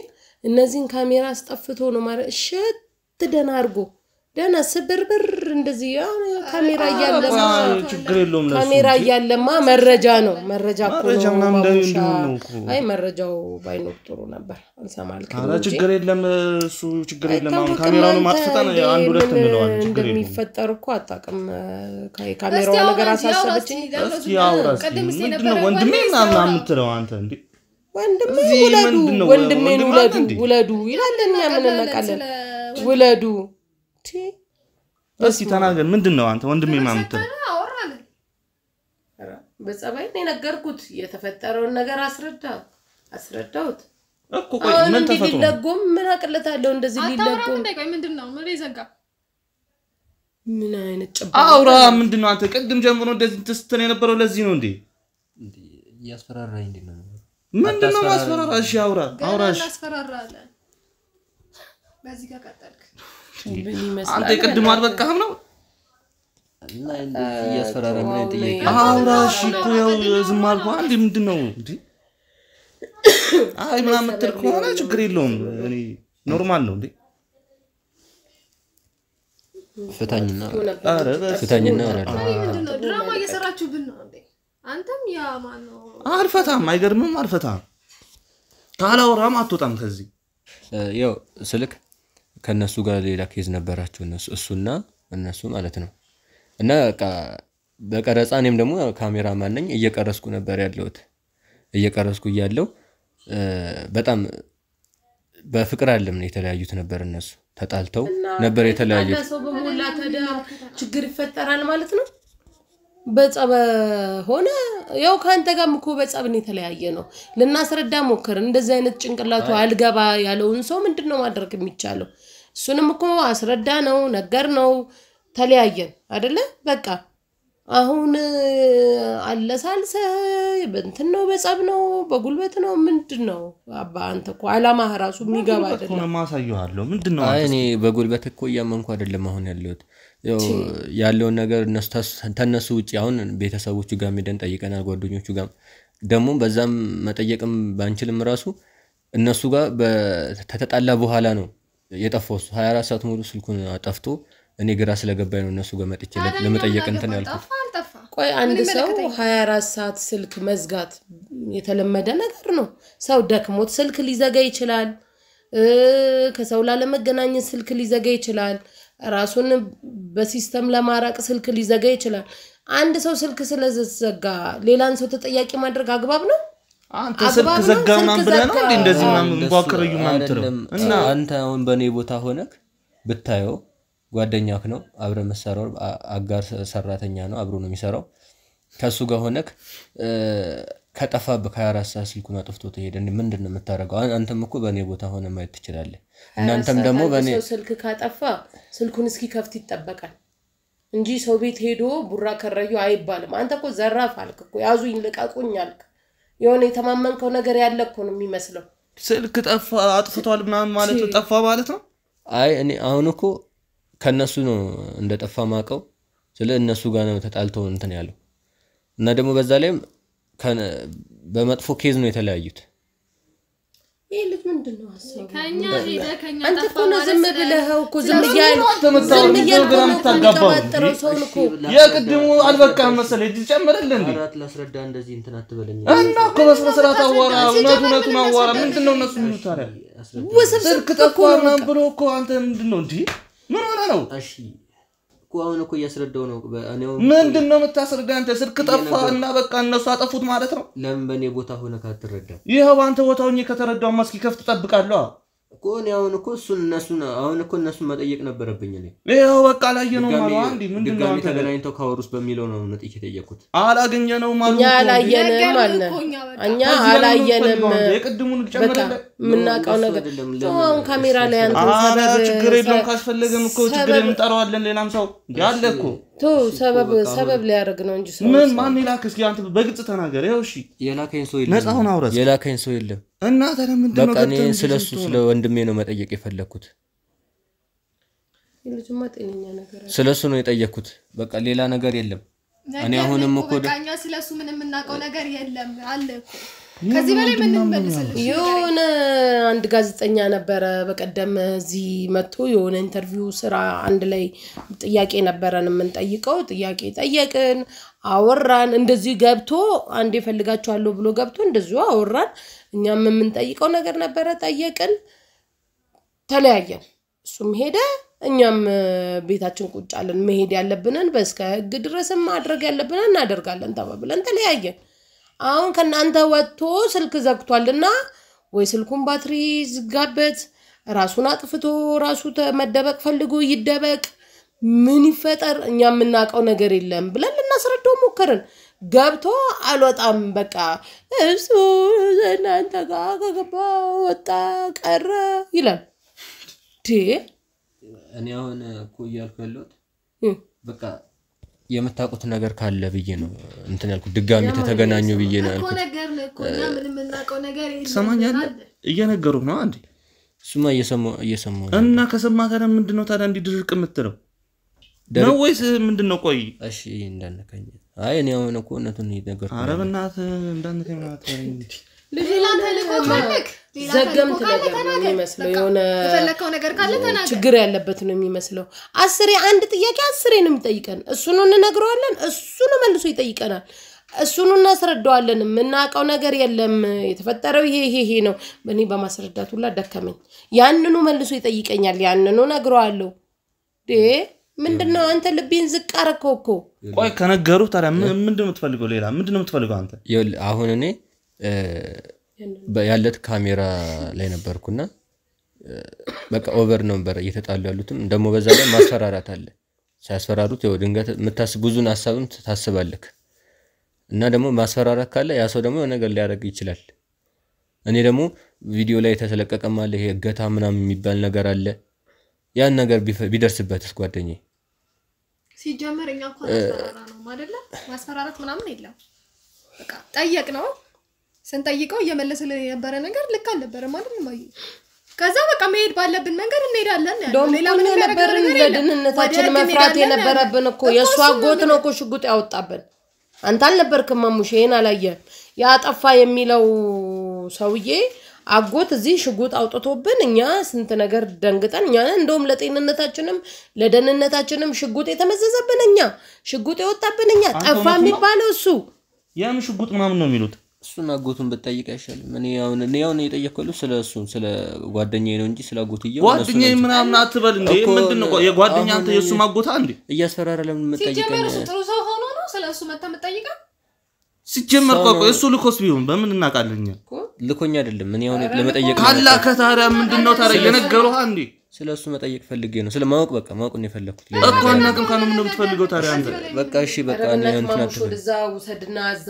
እነዚህን ካሜራ አስጠፍቶ ነው ማለት እሽት ደህና አድርጎ ደህና ስብርብር እንደዚህ ካሜራ እያለማ ችግር የለውም ለእሱ ካሜራ እያለማ መረጃ ነው መረጃ እኮ መረጃ ነው ምናምን ማሙሻ። እንዲሆን ነው እኮ። አይ መረጃው ባይኖር ጥሩ ነበር። አልሰማልክም ኧረ እንጂ ችግር የለም እሱ ችግር የለም። አሁን አይታወቅም። ካሜራውን አንተ አጥፍተን እንዴ አንድ ሁለት ምን እንለዋለን። ችግር የለውም። እንደሚፈጠር እኮ አታውቅም። የካሜራው ነገር አሳሰበችኝ። እስኪ አውራ እስኪ ምንድነው ወንድሜ ምናምን የምትለው አንተ እንዴ? ወንድሜ እዚህ ውለዱ፣ ምንድነው? ወንድሜን ወንድም ውለዱ፣ አለ እንዴ? ውለዱ ይላል። እኛ ምን እናውቃለን? ውለዱ እስኪ ተናገር። ምንድነው አንተ ወንድሜ ምናምን የምትለው? አወራን። በጸባይ ነው የነገርኩት። የተፈጠረውን ነገር አስረዳሁት እኮ ቆይ አሁን ምን እንዲህ ተፈጥሮ ነው? ሊለጎም ምን አቅለታለሁ? እንደዚህ አታወራም ሊለጎም እንዴ? ቆይ ምንድን ነው ምን ዘጋ? ምን አይነት ጭባ አውራ። ምንድነው አንተ ቅድም ጀምሮ እንደዚህ ስትል የነበረው ለዚህ ነው እንዴ? እያስፈራራኝ እንዴ ነው? ምንድነው ማስፈራራ? እሺ አውራ አውራ። እሺ እናስፈራራለን። በዚህ ጋር ቀጠልክ። ምን ይመስላል? አንተ ቅድም አልበቃህም ነው? እና እንደዚህ እያስፈራራ ምን አይነት ጥያቄ ነው? አውራ። እሺ እኮ ያው ዝም አልኩህ። አንዴ ምንድነው እንዴ? አይ ምናምን የምትል ከሆነ ችግር የለውም። እኔ normal ነው እንዴ? ፍታኝና ኧረ በስመ ፍታኝና አወራለሁ። ምንድነው ድራማ እየሰራችሁብን ነው እንዴ? አንተም ያ ማን ነው? አልፈታም። አይገርምም? አልፈታም። ካላወራም አትወጣም ከዚህ። ያው ስልክ ከነሱ ጋር ሌላ case ነበራቸው እነሱ እሱና እነሱ ማለት ነው። እና በቃ በቀረጻ እኔም ደግሞ ካሜራማን ነኝ እየቀረስኩ ነበር ያለሁት። እየቀረስኩ እያለሁ በጣም በፍቅር አይደለም ነው የተለያዩት ነበር። እነሱ ተጣልተው ነበር የተለያዩት። ሰው በሞላ ታዲያ ችግር ይፈጠራል ማለት ነው። በጸብ ሆነ ያው ከአንተ ጋርም እኮ በጸብ ነው የተለያየ ነው። ልናስረዳ ሞከርን። እንደዚህ አይነት ጭንቅላቱ አልገባ ያለውን ሰው ምንድን ነው ማድረግ የሚቻለው? እሱንም እኮ አስረዳ ነው ነገር ነው ተለያየን አይደለ? በቃ አሁን አለሳልሰ በእንትን ነው በጸብ ነው በጉልበት ነው ምንድን ነው? አባ አንተ እኮ አላማህ ራሱ የሚገባ አይደለም። ሆነ ማሳየዋለሁ። ምንድን ነው አይ እኔ በጉልበት እኮ እያመንኩ አይደለም አሁን ያለሁት። ያው ያለውን ነገር እነሱ ተነሱ ውጪ አሁን ቤተሰቦቹ ጋር ሄደን ጠይቀናል፣ ጓደኞቹ ጋር ደግሞ በዛም መጠየቅም ባንችልም ራሱ እነሱ ጋር ከተጣላ በኋላ ነው የጠፋው እሱ 24 ሰዓት ሙሉ ስልኩን አጠፍቶ እኔ ግራ ስለገባኝ ነው እነሱ ጋር መጥቼ ለመጠየቅ እንትን ያልኩት። ቆይ አንድ ሰው 24 ሰዓት ስልክ መዝጋት የተለመደ ነገር ነው። ሰው ደክሞት ስልክ ሊዘጋ ይችላል። ከሰው ላለመገናኘት ስልክ ሊዘጋ ይችላል። ራሱን በ system ለማራቅ ስልክ ሊዘጋ ይችላል። አንድ ሰው ስልክ ስለዘጋ ሌላን ሰው ተጠያቂ ማድረግ አግባብ ነው? አንተ ስልክ ዘጋ ምናምን ብለህ ነው እንዴ እንደዚህ ምናምን እንቧክረዩ ምናምን ትለው? እና አንተ አሁን በእኔ ቦታ ሆነክ ብታየው ጓደኛክ ነው፣ አብረህ መሰራው አጋር ሰራተኛ ነው፣ አብሮ ነው የሚሰራው። ከሱ ጋር ሆነክ ከጠፋብህ 24 ሰዓት ስልኩን አጥፍቶ ተሄደ ምንድን ነው የምታደርገው? አንተም እኮ በእኔ ቦታ ሆነ ማየት ትችላለህ። እናንተም ደግሞ በእኔ ሰው ስልክ ካጠፋ ስልኩን እስኪከፍት ይጠበቃል እንጂ ሰው ቤት ሄዶ ቡራ ከረዩ አይባልም። አንተ እኮ ዘራፍ አልክ እኮ ያዙኝ ልቀቁኝ አልክ። የሆነ የተማመንከው ነገር ያለ እኮ ነው የሚመስለው። ስልክ ጠፋ አጥፍቷል ምናምን ማለት ነው ጠፋ ማለት ነው። አይ እኔ አሁን እኮ ከነሱ ነው እንደጠፋ ማቀው። ስለ እነሱ ጋር ነው ተጣልተው እንትን ያለው እና ደግሞ በዛ ላይም በመጥፎ case ነው የተለያዩት። ይሄ ልጅ ምንድነው ሐሳቡ? ከኛ ሄደ ከኛ አንተ ጠፋ እኮ ነው ማለት ዝም ብለኸው እኮ ዝም እያልክ ዝም እያልክ ግራ ነው የምታጋባው የምትቀባጥረው ሰውን እኮ። የቅድሙ አልበቃህም መሰለኝ እጅ ጨምርልህ እንዴ? አራት ላስረዳ እንደዚህ እንትን አትበለኝ። እና እኮ በስነ ስርዓት አዋራ፣ እውነቱ እውነቱን አዋራ። ምንድነው እነሱ የሚሉት ታዲያ? ውስብስብ ስልክ ጠፋ ምናምን ብሎ እኮ አንተ ምንድነው እንዴ? ምን ሆነህ ነው? እሺ እኮ አሁን እኮ እያስረዳው ነው። ምንድን ነው የምታስረዳ አንተ? ስልክ ጠፋ እና በቃ እነሱ አጠፉት ማለት ነው። ለምን በእኔ ቦታ ሆነ ካትረዳ? ይኸው አንተ ቦታ ሆኜ ከተረዳሁማ እስኪከፍት እጠብቃለሁ። እኮ እኔ አሁን እኮ እሱን እነሱን አሁን እኮ እነሱን መጠየቅ ነበረብኝ እኔ። ይኸው በቃ አላየነውም አሉ። አንዴ ምንድን ነው ድጋሚ አንተ ተገናኝተው ካወሩስ በሚለው ነው መጥቼ የጠየኩት። አላገኘነውም አሉ እኛ እኮ እንዴ። አላየንም አልን። እኮ እኛ በቃ እኛ ከዚህ በላይ ምን አላየንም። የምትፈልገው አንተ? የቅድሙን በቃ ጨምረህ የምናውቀው እሱ ነገር አይደለም። አሁን ካሜራ ላይ አንተ ኧረ ሰበብ ችግር የለውም ካስፈለገም እኮ ችግር እንጠራዋለን። ሌላም ሰው ያለ እኮ ቶ ሰበብ ሰበብ ሊያደርግ ነው እንጂ ሰው ምን ማን የላክ? እስኪ አንተ በግልጽ ተናገር። ይኸው እሺ የላከኝ ሰው የለም። ነፃ ሁን አውራ እስኪ። የላከኝ ሰው የለም። እና ታዲያ ምንድን ነው በቃ እኔ ገብተህ ስለሱ ስለ ወንድሜ ነው መጠየቅ የፈለኩት። ልጅማ ጤነኛ ነገር አይደለም። ስለሱ ነው የጠየኩት። በቃ ሌላ ነገር የለም። እኔ አሁንም እኮ በቃ እኛ ስለሱ ምንም የምናውቀው ነገር የለም አለ እኮ። ከዚህ በላይ ምን እንመልስልሽ? የሆነ አንድ ጋዜጠኛ ነበረ በቀደም እዚህ መጥቶ የሆነ interview ስራ አንድ ላይ ጥያቄ ነበረን የምንጠይቀው። ጥያቄ ጠየቅን፣ አወራን። እንደዚህ ገብቶ አንዴ እፈልጋቸዋለሁ ብሎ ገብቶ እንደዚሁ አወራን። እኛም የምንጠይቀው ነገር ነበረ፣ ጠየቅን፣ ተለያየን። እሱም ሄደ፣ እኛም ቤታችን ቁጭ አለን። መሄድ ያለብንን በእስከ ህግ ድረስም ማድረግ ያለብንን እናደርጋለን ተባብለን ተለያየን። አሁን ከእናንተ ወጥቶ ስልክ ዘግቷልና ወይ ስልኩን ባትሪ ዝጋበት፣ ራሱን አጥፍቶ ራሱ መደበቅ ፈልጎ ይደበቅ፣ ምን ይፈጠር እኛ የምናውቀው ነገር የለም ብለን ልናስረዳው ሞከርን። ገብቶ አልወጣም በቃ እሱ እናንተ ጋር ከገባ ወጣ ቀረ ይላል። እኔ አሁን እኮ እያልኩ ያለሁት በቃ የምታውቁት ነገር ካለ ብዬ ነው እንትን ያልኩት። ድጋሚ ተተገናኙ ብዬ ነው እኮ ያልኩት። ነገር ነው እኮ እኛ ምንም የምናውቀው ነገር የለም። ትሰማኛለህ? እየነገሩህ ነው አንዴ። እሱማ እየሰማሁ ነው። እና ከሰማ ታዲያ ምንድን ነው ታዲያ እንዲህ ድርቅ የምትለው ነው ወይስ ምንድን ነው? ቆይ እሺ እንዳነካኝ። አይ እኔ አሁን እኮ እውነቱን እየነገርኩህ ኧረ ነው። በእናትህ እንዳንከኝ ማለት ነው እንዴ። ሌላ ተልእኮ ካለክ ሌላ ዘገምት ተልእኮ ካለ ነገር ነው ተናገር። የሚመስለው። በቃ የሆነ የፈለከው ነገር ካለ ተናገር። ችግር ያለበት ነው የሚመስለው። አስሬ አንድ ጥያቄ አስሬ ነው የሚጠይቀን። እሱኑ እንነግረዋለን፣ እሱኑ መልሶ ይጠይቀናል፣ እሱኑ እናስረዳዋለን። የምናውቀው ነገር የለም፣ የተፈጠረው ይሄ ይሄ ይሄ ነው። እኔ በማስረዳት ሁላ ደከመኝ። ያንኑ መልሶ ይጠይቀኛል፣ ያንኑ እነግረዋለሁ። ምንድን ነው አንተ ልቤን ዝቅ አደረከው እኮ። ቆይ ከነገሩህ ታዲያ ምንድን ነው የምትፈልገው? ሌላ ምንድን ነው የምትፈልገው አንተ? ይኸውልህ አሁን እኔ ያለት ካሜራ ላይ ነበርኩና በቃ over ነበር እየተጣሉ ያሉትም ደግሞ በዛ ላይ ማስፈራራት አለ። ሲያስፈራሩት ያው ድንገት የምታስብ ብዙን ሀሳብም ታስባለህ እና ደግሞ ማስፈራራት ካለ ያ ሰው ደግሞ የሆነ ነገር ሊያደርግ ይችላል። እኔ ደግሞ ቪዲዮ ላይ የተለቀቀም አለ ይሄ እገታ ምናምን የሚባል ነገር አለ። ያን ነገር ቢደርስበትስ ጓደኛዬ? ሲጀመር እኛ እኮ አላስፈራራ ነው አይደለ? ማስፈራራት ምናምን የለም። በቃ ጠየቅ ነው። ስንጠይቀው እየመለሰልን የነበረ ነገር ልክ አልነበረም አይደል? ማየ ከዛ በቃ መሄድ ባለብን መንገድ እንሄዳለን ነው ያለው። ሌላ ደሞ ምንም ያደረገው የነበርን ነገር የለም። ወደ ለደህንነታችን ህግ መፍራት እንሄዳለን ነው የነበረብን ያለው። እኮ የእሱ እሱን ነው አጎት ነው እኮ ሽጉጥ ያወጣብን። አንተ አልነበርክም ማሙሽ፣ ይሄን አላየህም። ያጠፋ የሚለው ሰውዬ አጎት እዚህ ሽጉጥ አውጥቶብን እኛ ስንት ነገር ደንግጠን እኛ እንደውም ለጤንነታችንም ለደህንነታችንም ሽጉጥ የተመዘዘብን እኛ ሽጉጥ የወጣብን እኛ አንተ ጠፋ እውነቱን ነው? የሚባለው እሱ የምን ሽጉጥ ምናምን ነው የሚሉት? እሱን አጎቱን ብትጠይቅ አይሻልም? እኔ አሁን እየጠየቅኩህ ያለሁት ስለ እሱ ስለ ጓደኛዬ ነው እንጂ ስለ አጎትየው እነሱ ጓደኛዬ ናቸው። ምናምን አትበል እንዴ። እኮ ምንድን ነው ቆይ የጓደኛ አንተ አሁን የእሱ ማጎታ እንዴ? እያስፈራራ ለምን ሲጀመር የምትጠይቀኝ? እሱ ጥሩ ሰው ሆኖ ነው ስለ እሱ መተህ የምትጠይቀው? ሲጀመር ሰው ቆይ ቆይ ነው። እሱ ልኮስ ቢሆን በምን እናውቃለን እኛ? ልኮኝ አይደለም። እኔ አሁን ለመጠየቅ ነው ካላከ ታዲያ ምንድን ነው ታዲያ እየነገሩህ እንዴ? ስለ እሱ መጠየቅ ፈልጌ ነው። ስለ ማወቅ በቃ ማወቅ ነው የፈለኩት። ሌላ እኮ ነገር አናውቅም ካለ ምንድን ነው የምትፈልገው ታዲያ አንተ? በቃ እሺ በቃ ኧረ እኔ በእናትህ እንትን ማሙሽ አትበል። ወደዛ ውሰድና እዛ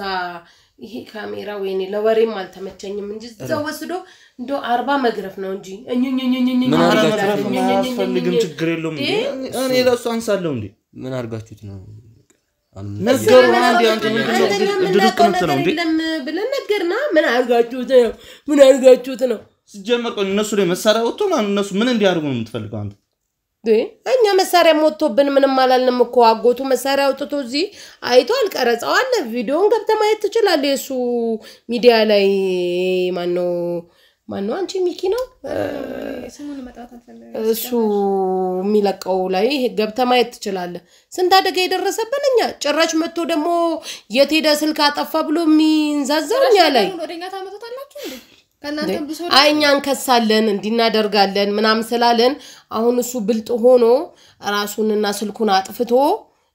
ይሄ ካሜራ ወይኔ ለወሬም አልተመቸኝም እንጂ እዛ ወስዶ እንደው 40 መግረፍ ነው እንጂ እኝኝኝኝኝ ምን ኧረ አድርጋችሁ መግረፍ ነው? አያስፈልግም፣ ችግር የለውም እንዴ። እኔ ለእሱ አንሳለሁ እንዴ? ምን አድርጋችሁት ነው? ነገሩህ አንዴ። አንተ ምንድን ነው አንተ ድርቅ የምናውቀው የምትለው ነገር እንዴ? የለም ብለን ነገርና ምን አድርጋችሁት ነው? ምን አድርጋችሁት ነው? ሲጀመር ቆይ እነሱ ላይ መሳሪያ ወጥቶ ምናምን እነሱ ምን እንዲያደርጉ ነው የምትፈልገው አንተ? እኛ መሳሪያ ወጥቶብን ምንም አላልንም እኮ። አጎቱ መሳሪያ አውጥቶ እዚህ አይቷል፣ ቀረጻው አለ። ቪዲዮውን ገብተህ ማየት ትችላለህ። የእሱ ሚዲያ ላይ ማነው ማነው አንቺ ሚኪ ነው ስሙን መጥራት አልፈለግም። እሱ የሚለቀው ላይ ገብተህ ማየት ትችላለህ። ስንት አደጋ የደረሰብን እኛ። ጭራሽ መጥቶ ደግሞ የት ሄደ ስልክ አጠፋ ብሎ የሚንዛዛው እኛ ላይ። ወደ እኛ ታመጡታላችሁ እንዴ? ከእናንተ ብሶ አይ እኛ እንከሳለን እንዲናደርጋለን ምናምን ስላለን አሁን እሱ ብልጥ ሆኖ ራሱንና ስልኩን አጥፍቶ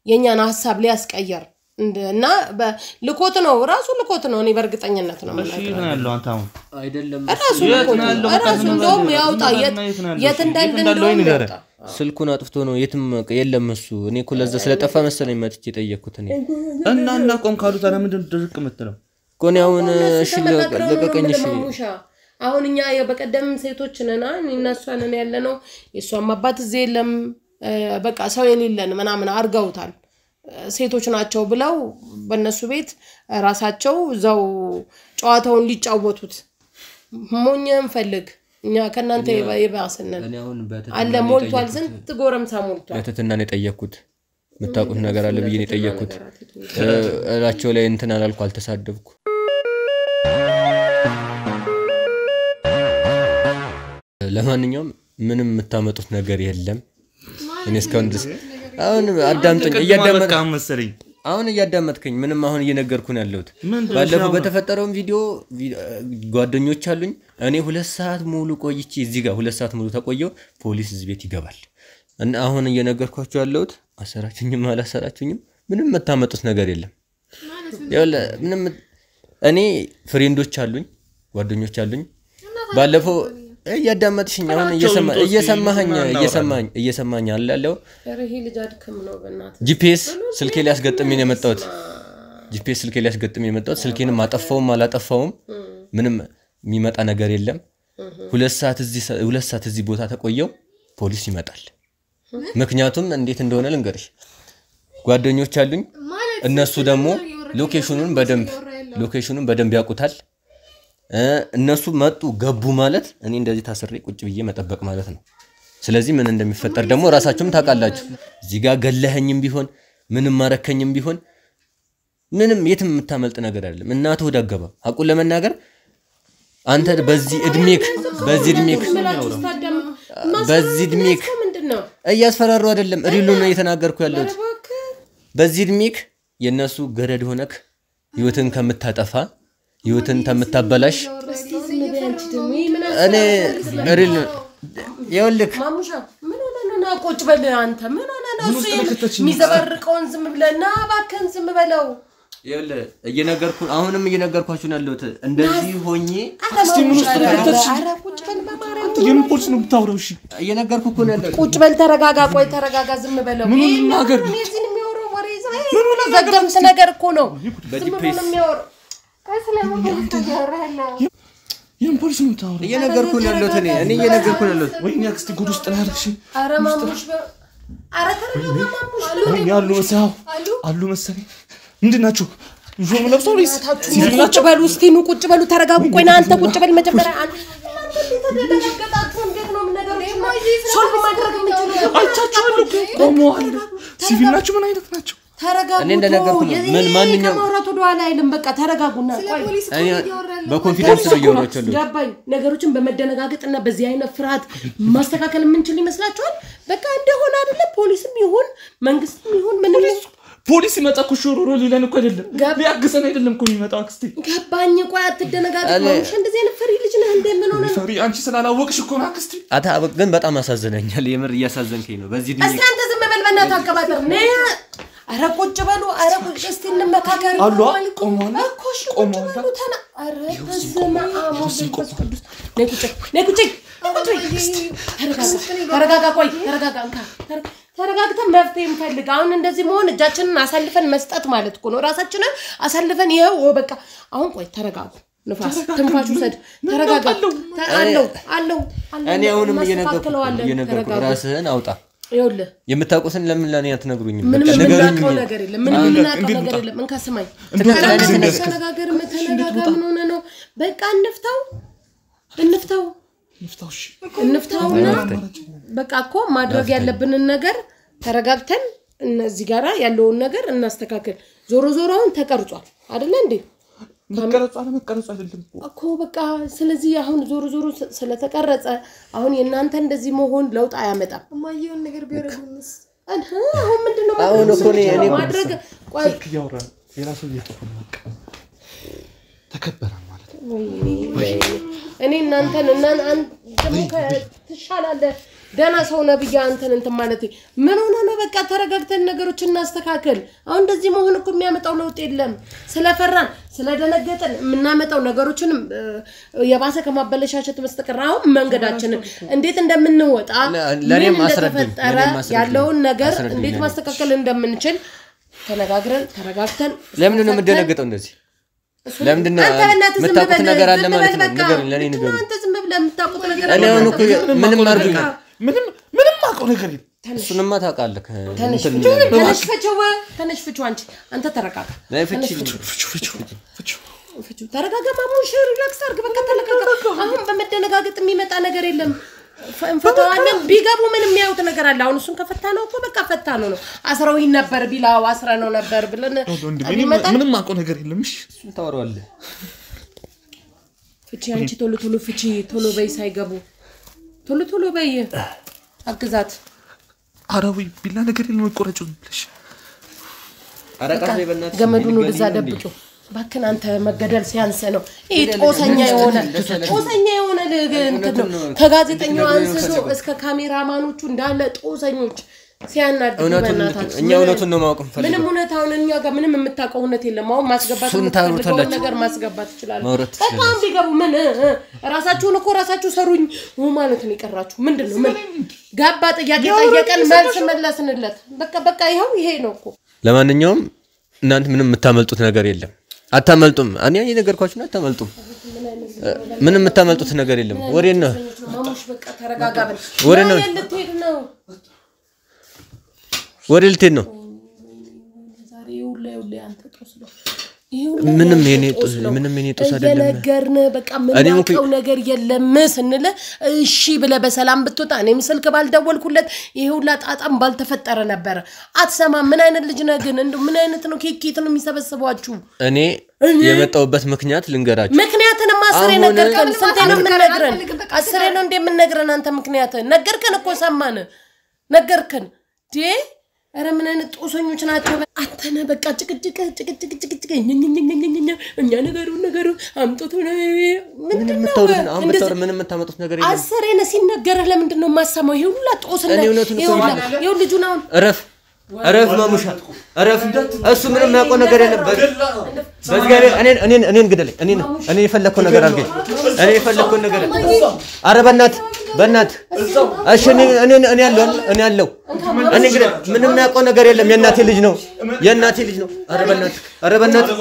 የእኛን ሀሳብ ሊያስቀየር እና ልኮት ነው ራሱ ልኮት ነው። እኔ በእርግጠኝነት ነው እሺ የምነግርህ። የት ነው ያለው አንተ አሁን? አይደለም ራሱ የት ልኮት ነው ነው ያለው? ራሱ። እንደውም ያውጣ የት ነው ያለው? የት እንዳለ የት እንዳለው እንደውም ንገረን። ያውጣ። ስልኩን አጥፍቶ ነው የትም የለም እሱ። እኔ እኮ ለዛ ስለጠፋ መሰለኝ መጥቼ የጠየቅኩት። እኔ እና እናቆም ካሉ ታዲያ ምንድን ነው ድርቅ የምትለው? እኮ እኔ አሁን እነሱ እሺ ተመካክረው ነው ልቀቀኝ። እሺ የምልህ ማሙሻ። አሁን እኛ በቀደም ሴቶች ነና እኔና እሷ ነን ያለነው። የእሷም አባት እዚህ የለም፣ በቃ ሰው የሌለን ምናምን አድርገውታል። ሴቶች ናቸው ብለው በእነሱ ቤት ራሳቸው እዛው ጨዋታውን ሊጫወቱት ሞኝህን ፈልግ። እኛ ከእናንተ የባስነን እኔ አሁን በትህትና አለ ነው ሞልቷል። የጠየቅኩት። ስንት ጎረምሳ ሞልቷል። በትህትና ነው የጠየቅኩት። የምታውቁት ነገር አለ ብዬ ነው የጠየቅኩት። እላቸው ላይ እንትን አላልኩ፣ አልተሳደብኩ። ለማንኛውም ምንም የምታመጡት ነገር የለም። እኔ እስካሁን ድረስ አሁን አዳምጠኝ፣ ቅድም እያዳመጥ አልበቃህም መሰለኝ። አሁን እያዳመጥከኝ ምንም አሁን እየነገርኩህ ነው ያለሁት። ምንድን ነው ባለፈው አሁን? በተፈጠረውም ቪዲዮ ጓደኞች አሉኝ። እኔ 2 ሰዓት ሙሉ ቆይቼ እዚህ ጋር 2 ሰዓት ሙሉ ተቆየው፣ ፖሊስ እዚህ ቤት ይገባል። እና አሁን እየነገርኳቸው ያለሁት አሰራችሁኝም አላሰራችሁኝም ምንም የምታመጡት ነገር የለም። ይኸውልህ ምንም እኔ friend ኦች አሉኝ፣ ጓደኞች አሉኝ። ባለፈው እያዳመጥሽኝ አሁን ጥራቸው ይምጡ እስኪ፣ እየሰማኸኝ ይምጡና እናወራለን። እየሰማኸኝ እየሰማኸኝ አለ ያለው ኧረ ይሄ ልጅ አድክም ነው በእናትህ። GPS ስልኬ ሊያስገጥሜ ነው የመጣሁት። GPS ስልኬ ሊያስገጥሜ ነው የመጣሁት። ስልኬንም አጠፋውም አላጠፋውም ምንም የሚመጣ ነገር የለም። 2 ሰዓት እዚህ 2 ሰዓት እዚህ ቦታ ተቆየው፣ ፖሊስ ይመጣል። ምክንያቱም እንዴት እንደሆነ ልንገርሽ፣ ጓደኞች አሉኝ። እነሱ ደግሞ location ኡን በደንብ ያውቁታል። እነሱ መጡ ገቡ ማለት እኔ እንደዚህ ታስሬ ቁጭ ብዬ መጠበቅ ማለት ነው። ስለዚህ ምን እንደሚፈጠር ደግሞ ራሳችሁም ታውቃላችሁ። እዚህ ጋር ገለኸኝም ቢሆን ምንም ማረከኝም ቢሆን ምንም የትም የምታመልጥ ነገር አይደለም። እናትህ ወደ አገባ ሐቁን ለመናገር አንተ በዚህ እድሜክ እያስፈራሩ አይደለም፣ real ኡ ነው እየተናገርኩ ያለሁት። በዚህ እድሜክ የነሱ ገረድ ሆነክ ህይወትን ከምታጠፋ ህይወትን ከምታበላሽ እኔ real ይኸውልህ ማሙሻ ምን ሆነህ ነው? ና ቁጭ በል አንተ። ምን ሆነህ ነው? እሱ የሚዘበርቀውን ዝም ብለህ ና እባክህን ዝም በለው። ይኸውልህ እየነገርኩህ አሁንም እየነገርኳችሁ ነው ያለሁት። እንደዚህ ሆኜ እስቲ ምን ውስጥ ነው የከተትሽ? ኧረ ቁጭ በል በማርያም። አንተ የምን ፖሊስ ነው የምታወራው? እሺ እየነገርኩህ እኮ ነው ያለሁት። ቁጭ በል ተረጋጋ። ቆይ ተረጋጋ፣ ዝም በለው። ምኑን ልናገር? እዚህን የሚያወራው ወሬ ዘገምት ነገር እኮ ነው። ዝም ብሎ ነው የሚያወራው። የምን ፖሊስ ነው የምታወራው? እየነገርኩህ ነው ያለሁት። እኔ እየነገርኩህ ነው ያለሁት። ወይኔ አክስቴ ጉድ ውስጥ ነው ያደረግሽኝ። ኧረ ማሙሽ ኧረ ተረጋጋ ማሙሽ። ወይኔ አሉ መሰለኝ አሉ መሰለኝ። ምንድን ናቸው? ዩኒፎርም ለብሰው ወይስ ሲቪል ቁጭ ናቸው? በሉ እስቲ ኑ ቁጭ በሉ ተረጋጉ። ቆይ ና አንተ ቁጭ በል መጀመሪያ። እናንተ እንዴት ተደነገጣችሁ? እንዴት ነው ነገሮች solve ማድረግ የምንችለው? አይቻቸዋለሁ እኮ ቆመዋል። ሲቪል ናቸው? ምን አይነት ናቸው? ተረጋጉ። እኔ እንደነገርኩህ ነው። ምን ማንኛውም ከማውራት ወደ ኋላ አይልም። በቃ ተረጋጉና ቆይ በ confidence ነው እያወራሁ ያለሁት። ገባኝ። ነገሮችን በመደነጋገጥና በዚህ አይነት ፍርሃት ማስተካከል የምንችል ይመስላችኋል? በቃ እንደሆነ አይደለም። ፖሊስም ይሁን መንግስትም ይሁን ምንም ፖሊስ ሲመጣ እኮ ሹሩሩ ሊለን እኮ አይደለም፣ ሊያግዘን አይደለም እኮ የሚመጣው። አክስቴ ገባኝ። ቆይ አትደነጋገጥ። ማሙሽ እንደዚህ አይነት ፈሪ ልጅ ነህ እንዴ? ምን ሆነህ ነው? ፈሪ አንቺ ስላላወቅሽ እኮ ነው አክስቴ። አታ ግን በጣም አሳዘነኛል። የምር እያሳዘንከኝ ነው። በዚህ እስቲ አንተ ዝም በል በእናትህ አቀባጠር። ነይ ኧረ ቁጭ በሉ። ኧረ ቁጭ እስቲ እንመካከር። አሉ ቆመዋል እኮ እሺ ቁጭ በሉ። ተና ኧረ በስመ አብ ወወልድ ወመንፈስ ቅዱስ። ነይ ቁጭ ነይ ቁጭ ቁጭ። ተረጋጋ። ቆይ ተረጋጋ። እንካ ተረጋግተን መፍትሄ እንፈልግ። አሁን እንደዚህ መሆን እጃችንን አሳልፈን መስጠት ማለት እኮ ነው። ራሳችንን አሳልፈን ይኸው በቃ አሁን ቆይ ተረጋጉ። ንፋስ ትንፋሽ ውሰድ። ተረጋጋ። አለው አለው እኔ አሁንም እየነገርኩህ ራስህን አውጣ። ይኸውልህ የምታውቁትን ለምን ለእኔ አትነግሩኝም? ምንም የምናውቀው ነገር የለም። ምንም የምናውቀው ነገር የለም። እንካ ስማኝ፣ ተነጋገር። ተነጋጋ። ምን ሆነህ ነው? በቃ እንፍታው እንፍታው እንፍታውና በቃ እኮ ማድረግ ያለብንን ነገር ተረጋግተን እነዚህ ጋራ ያለውን ነገር እናስተካክል። ዞሮ ዞሮ አሁን ተቀርጿል አይደለ እንዴ? መቀረጹ አለመቀረጹ አይደለም እኮ በቃ። ስለዚህ አሁን ዞሮ ዞሮ ስለተቀረጸ አሁን የእናንተ እንደዚህ መሆን ለውጥ አያመጣም። እማየውን ነገር ቢያደርጉንስ? አሁን ምንድነው አሁን እኮ እኔ ማድረግ? ቆይ ስልክ እያወራ ነው፣ ሌላ ሰው እየጮኸ ነው። በቃ ተከበረ ማለት ነው። እኔ እናንተን ደግሞ ትሻላለህ ደህና ሰው ነህ ብዬ አንተን እንትን ማለት ምን ሆነህ ነው? በቃ ተረጋግተን ነገሮችን እናስተካክል። አሁን እንደዚህ መሆን እኮ የሚያመጣው ለውጥ የለም። ስለፈራን ስለደነገጥን የምናመጣው ነገሮችንም የባሰ ከማበለሻሸት በስተቀር አሁን መንገዳችንን እንዴት እንደምንወጣ ምን እንደተፈጠረ ያለውን ነገር እንዴት ማስተካከል እንደምንችል ተነጋግረን ተረጋግተን። ለምንድን ነው የምደነግጠው እንደዚህ? ለምንድን ነው የምታውቁት ነገር አለ ማለት ነው? ንገሩኝ፣ ለእኔ ንገሩኝ። አንተ ዝም ብለህ የምታውቁት ነገር እኔ አሁን እኮ ምንም አድርጉኝ ምንም የማውቀው ነገር የለም። እሱንማ ታውቃለህ። ተነሽ ፍቺው፣ ተነሽ ፍቺው። አንቺ አንተ ተረጋጋ፣ ተረጋጋ ማሙሽ፣ relax አድርግ። በቃ ተረጋጋ። አሁን በመደነጋገጥ የሚመጣ ነገር የለም። እንፈታዋለን። ቢገቡ ምን የሚያዩት ነገር አለ? አሁን እሱን ከፈታ ነው እኮ በቃ ፈታ ነው ነው አስረውኝ ነበር ቢላው አስረ ነው ነበር ብለን ምንም የማውቀው ነገር የለም። እሺ እሱን ታወራዋለህ። ፍቺ አንቺ ቶሎ ቶሎ ፍቺ፣ ቶሎ በይ፣ ሳይገቡ ቶሎ ቶሎ በይ፣ አግዛት። ኧረ ወይ ቢላ ነገር የለም ቆረጩ ብለሽ ገመዱን ወደዛ ደብቂው እባክህን። አንተ መገደል ሲያንስ ነው። ይሄ ጦሰኛ የሆነ ጦሰኛ የሆነ እንትን ነው። ከጋዜጠኛው አንስቶ እስከ ካሜራማኖቹ እንዳለ ጦሰኞች ሲያናድዱ በእናታችሁ። እኛ እውነቱን ነው ማወቅ እንፈልገው። ምንም እውነታውን እኛ ጋር ምንም የምታውቀው እውነት የለም። አሁን ማስገባት የምትፈልገውን ነገር ማስገባት ትችላለህ። በጣም ቢገቡ ምን ራሳችሁን እኮ ራሳችሁ ሰሩኝ ማለት ነው የቀራችሁ። ምንድን ነው ምን ገባ? ጥያቄ ጠየቀን፣ መልስ መለስንለት። በቃ በቃ ይኸው ይሄ ነው እኮ። ለማንኛውም እናንተ ምንም የምታመልጡት ነገር የለም። አታመልጡም። እኔ የነገርኳችሁ ነው። አታመልጡም። ምንም የምታመልጡት ነገር የለም። ወሬ ነው ማሙሽ። በቃ ተረጋጋ። ወሬ ነው። ልትሄድ ነው። ወዴት ልትሄድ ነው? ዛሬ ሁላ ሁላ ያንተ ጦስ ነው። ምንም የኔ ጦስ ምንም የኔ ጦስ አይደለም። እየነገርን በቃ የምናውቀው ነገር የለም ስንል እሺ ብለህ በሰላም ብትወጣ እኔም ስልክ ባልደወልኩለት ይሄ ሁላ ጣጣም ባልተፈጠረ ነበረ። አትሰማም። ምን አይነት ልጅ ነህ ግን? እንደው ምን አይነት ነው? ኬኬት ነው የሚሰበስቧችሁ? እኔ የመጣሁበት ምክንያት ልንገራችሁ። ምክንያትንማ አስሬ ነገርከን። ስንቴ ነው የምንነግረን? አስሬ ነው እንደምንነግረን። አንተ ምክንያት ነገርከን እኮ ሰማን። ነገርከን ዴ ኧረ ምን አይነት ጦሰኞች ናቸው? አንተ ነህ በቃ ጭቅጭቅ ጭቅጭቅ ጭቅጭቅ እኛ ነገሩ ነገሩ አምጡት ምንድን ነው? ምንም የምታመጡት ነገር የለም። አስሬ ነህ ሲነገርህ ለምንድን ነው የማሰማው? ይሄ ሁላ ጦስነት ይኸው ልጁን አሁን እረፍ እረፍ ማሙሻ እረፍ። እሱ ምንም የሚያውቀው ነገር የለም። በእግዚአብሔር እኔን እኔን ግደለኝ። እኔን እኔ የፈለግከው ነገር አድርገኝ። እኔ የፈለግከውን ነገር ኧረ በእናትህ በእናትህ እሺ እኔ እኔ እኔ ያለው እኔ ያለው እኔ ግደለኝ። ምንም የሚያውቀው ነገር የለም። የእናቴ ልጅ ነው። የእናቴ ልጅ ነው። ኧረ በእናትህ ኧረ በእናትህ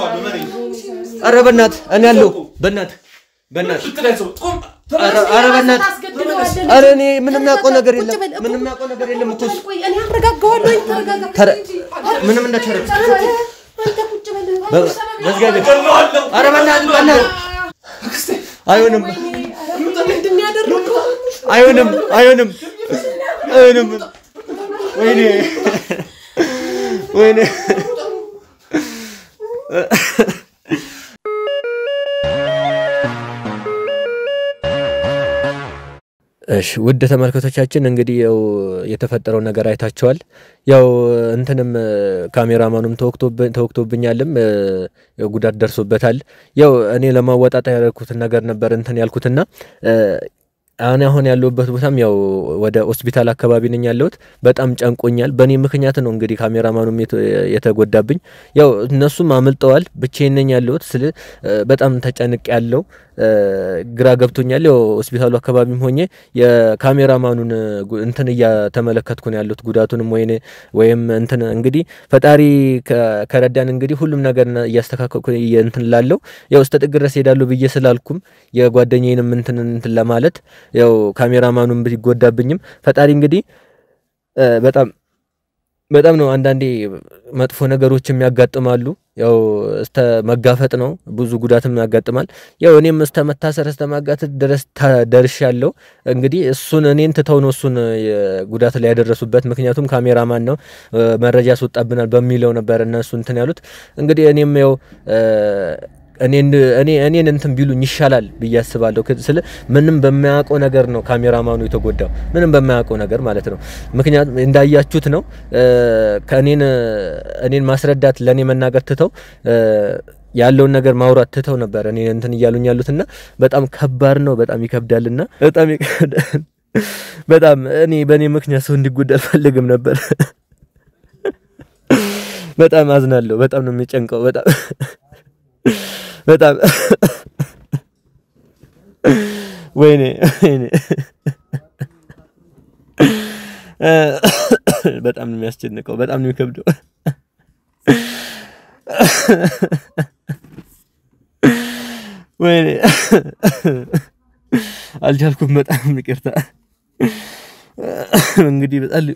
ኧረ በእናትህ እኔ ያለው በእናትህ በእናትህ ኧረ በእናትህ ኧረ እኔ ምንም የሚያውቀው ነገር የለም። ምንም የሚያውቀው ነገር የለም እኮ እሱ እኔ አረጋጋዋለሁ። ተረጋጋ። ምንም እንዳትረግ በእግዚአብሔር ኧረ በእናትህ በእናትህ አይሆንም፣ አይሆንም፣ አይሆንም፣ አይሆንም። ወይኔ ወይኔ እሺ ውድ ተመልካቾቻችን እንግዲህ ያው የተፈጠረው ነገር አይታችኋል። ያው እንትንም ካሜራማኑም ተወቅቶብኛልም ያው ጉዳት ደርሶበታል። ያው እኔ ለማወጣጣ ያደረኩትን ነገር ነበር እንትን ያልኩትና እኔ አሁን ያለሁበት ቦታም ያው ወደ ሆስፒታል አካባቢ ነኝ ያለሁት። በጣም ጨንቆኛል። በእኔ ምክንያት ነው እንግዲህ ካሜራማኑም የተጎዳብኝ። ያው እነሱም አምልጠዋል። ብቻዬን ነኝ ያለሁት ስለ በጣም ተጨንቅ ያለው ግራ ገብቶኛል። ያው ሆስፒታሉ አካባቢም ሆኜ የካሜራማኑን እንትን እያተመለከትኩ ነው ያለሁት ጉዳቱንም ወይም እንትን እንግዲህ ፈጣሪ ከረዳን እንግዲህ ሁሉም ነገር እያስተካከልኩ እንትን ላለው ያው እስከ ጥግ ድረስ ሄዳለሁ ብዬ ስላልኩም የጓደኛዬንም እንትን እንትን ለማለት ያው ካሜራማኑም ቢጎዳብኝም ፈጣሪ እንግዲህ በጣም በጣም ነው አንዳንዴ መጥፎ ነገሮችም ያጋጥማሉ። ያው እስተ መጋፈጥ ነው ብዙ ጉዳትም ያጋጥማል። ያው እኔም እስተ መታሰር እስተ ማጋተት ድረስ ደርሻለሁ። እንግዲህ እሱን እኔን ትተው ነው እሱን ጉዳት ላይ ያደረሱበት። ምክንያቱም ካሜራማን ነው መረጃ ያስወጣብናል በሚለው ነበር እነሱ እንትን ያሉት። እንግዲህ እኔም ያው እኔን እኔን እንትን ቢሉኝ ይሻላል ብዬ አስባለሁ። ስለ ምንም በማያውቀው ነገር ነው ካሜራማኑ የተጎዳው፣ ምንም በማያውቀው ነገር ማለት ነው። ምክንያቱም እንዳያችሁት ነው ከእኔን እኔን ማስረዳት ለኔ መናገር ትተው ያለውን ነገር ማውራት ትተው ነበር እኔን እንትን እያሉኝ ያሉትና በጣም ከባድ ነው። በጣም ይከብዳልና በጣም ይከብዳል። በጣም እኔ በእኔ ምክንያት ሰው እንዲጎዳ አልፈልግም ነበር። በጣም አዝናለሁ። በጣም ነው የሚጨንቀው። በጣም በጣም ወይኔ ወይኔ በጣም ነው የሚያስጨንቀው። በጣም ነው የሚከብደው። ወይኔ አልቻልኩም። በጣም ይቅርታ። እንግዲህ በጣም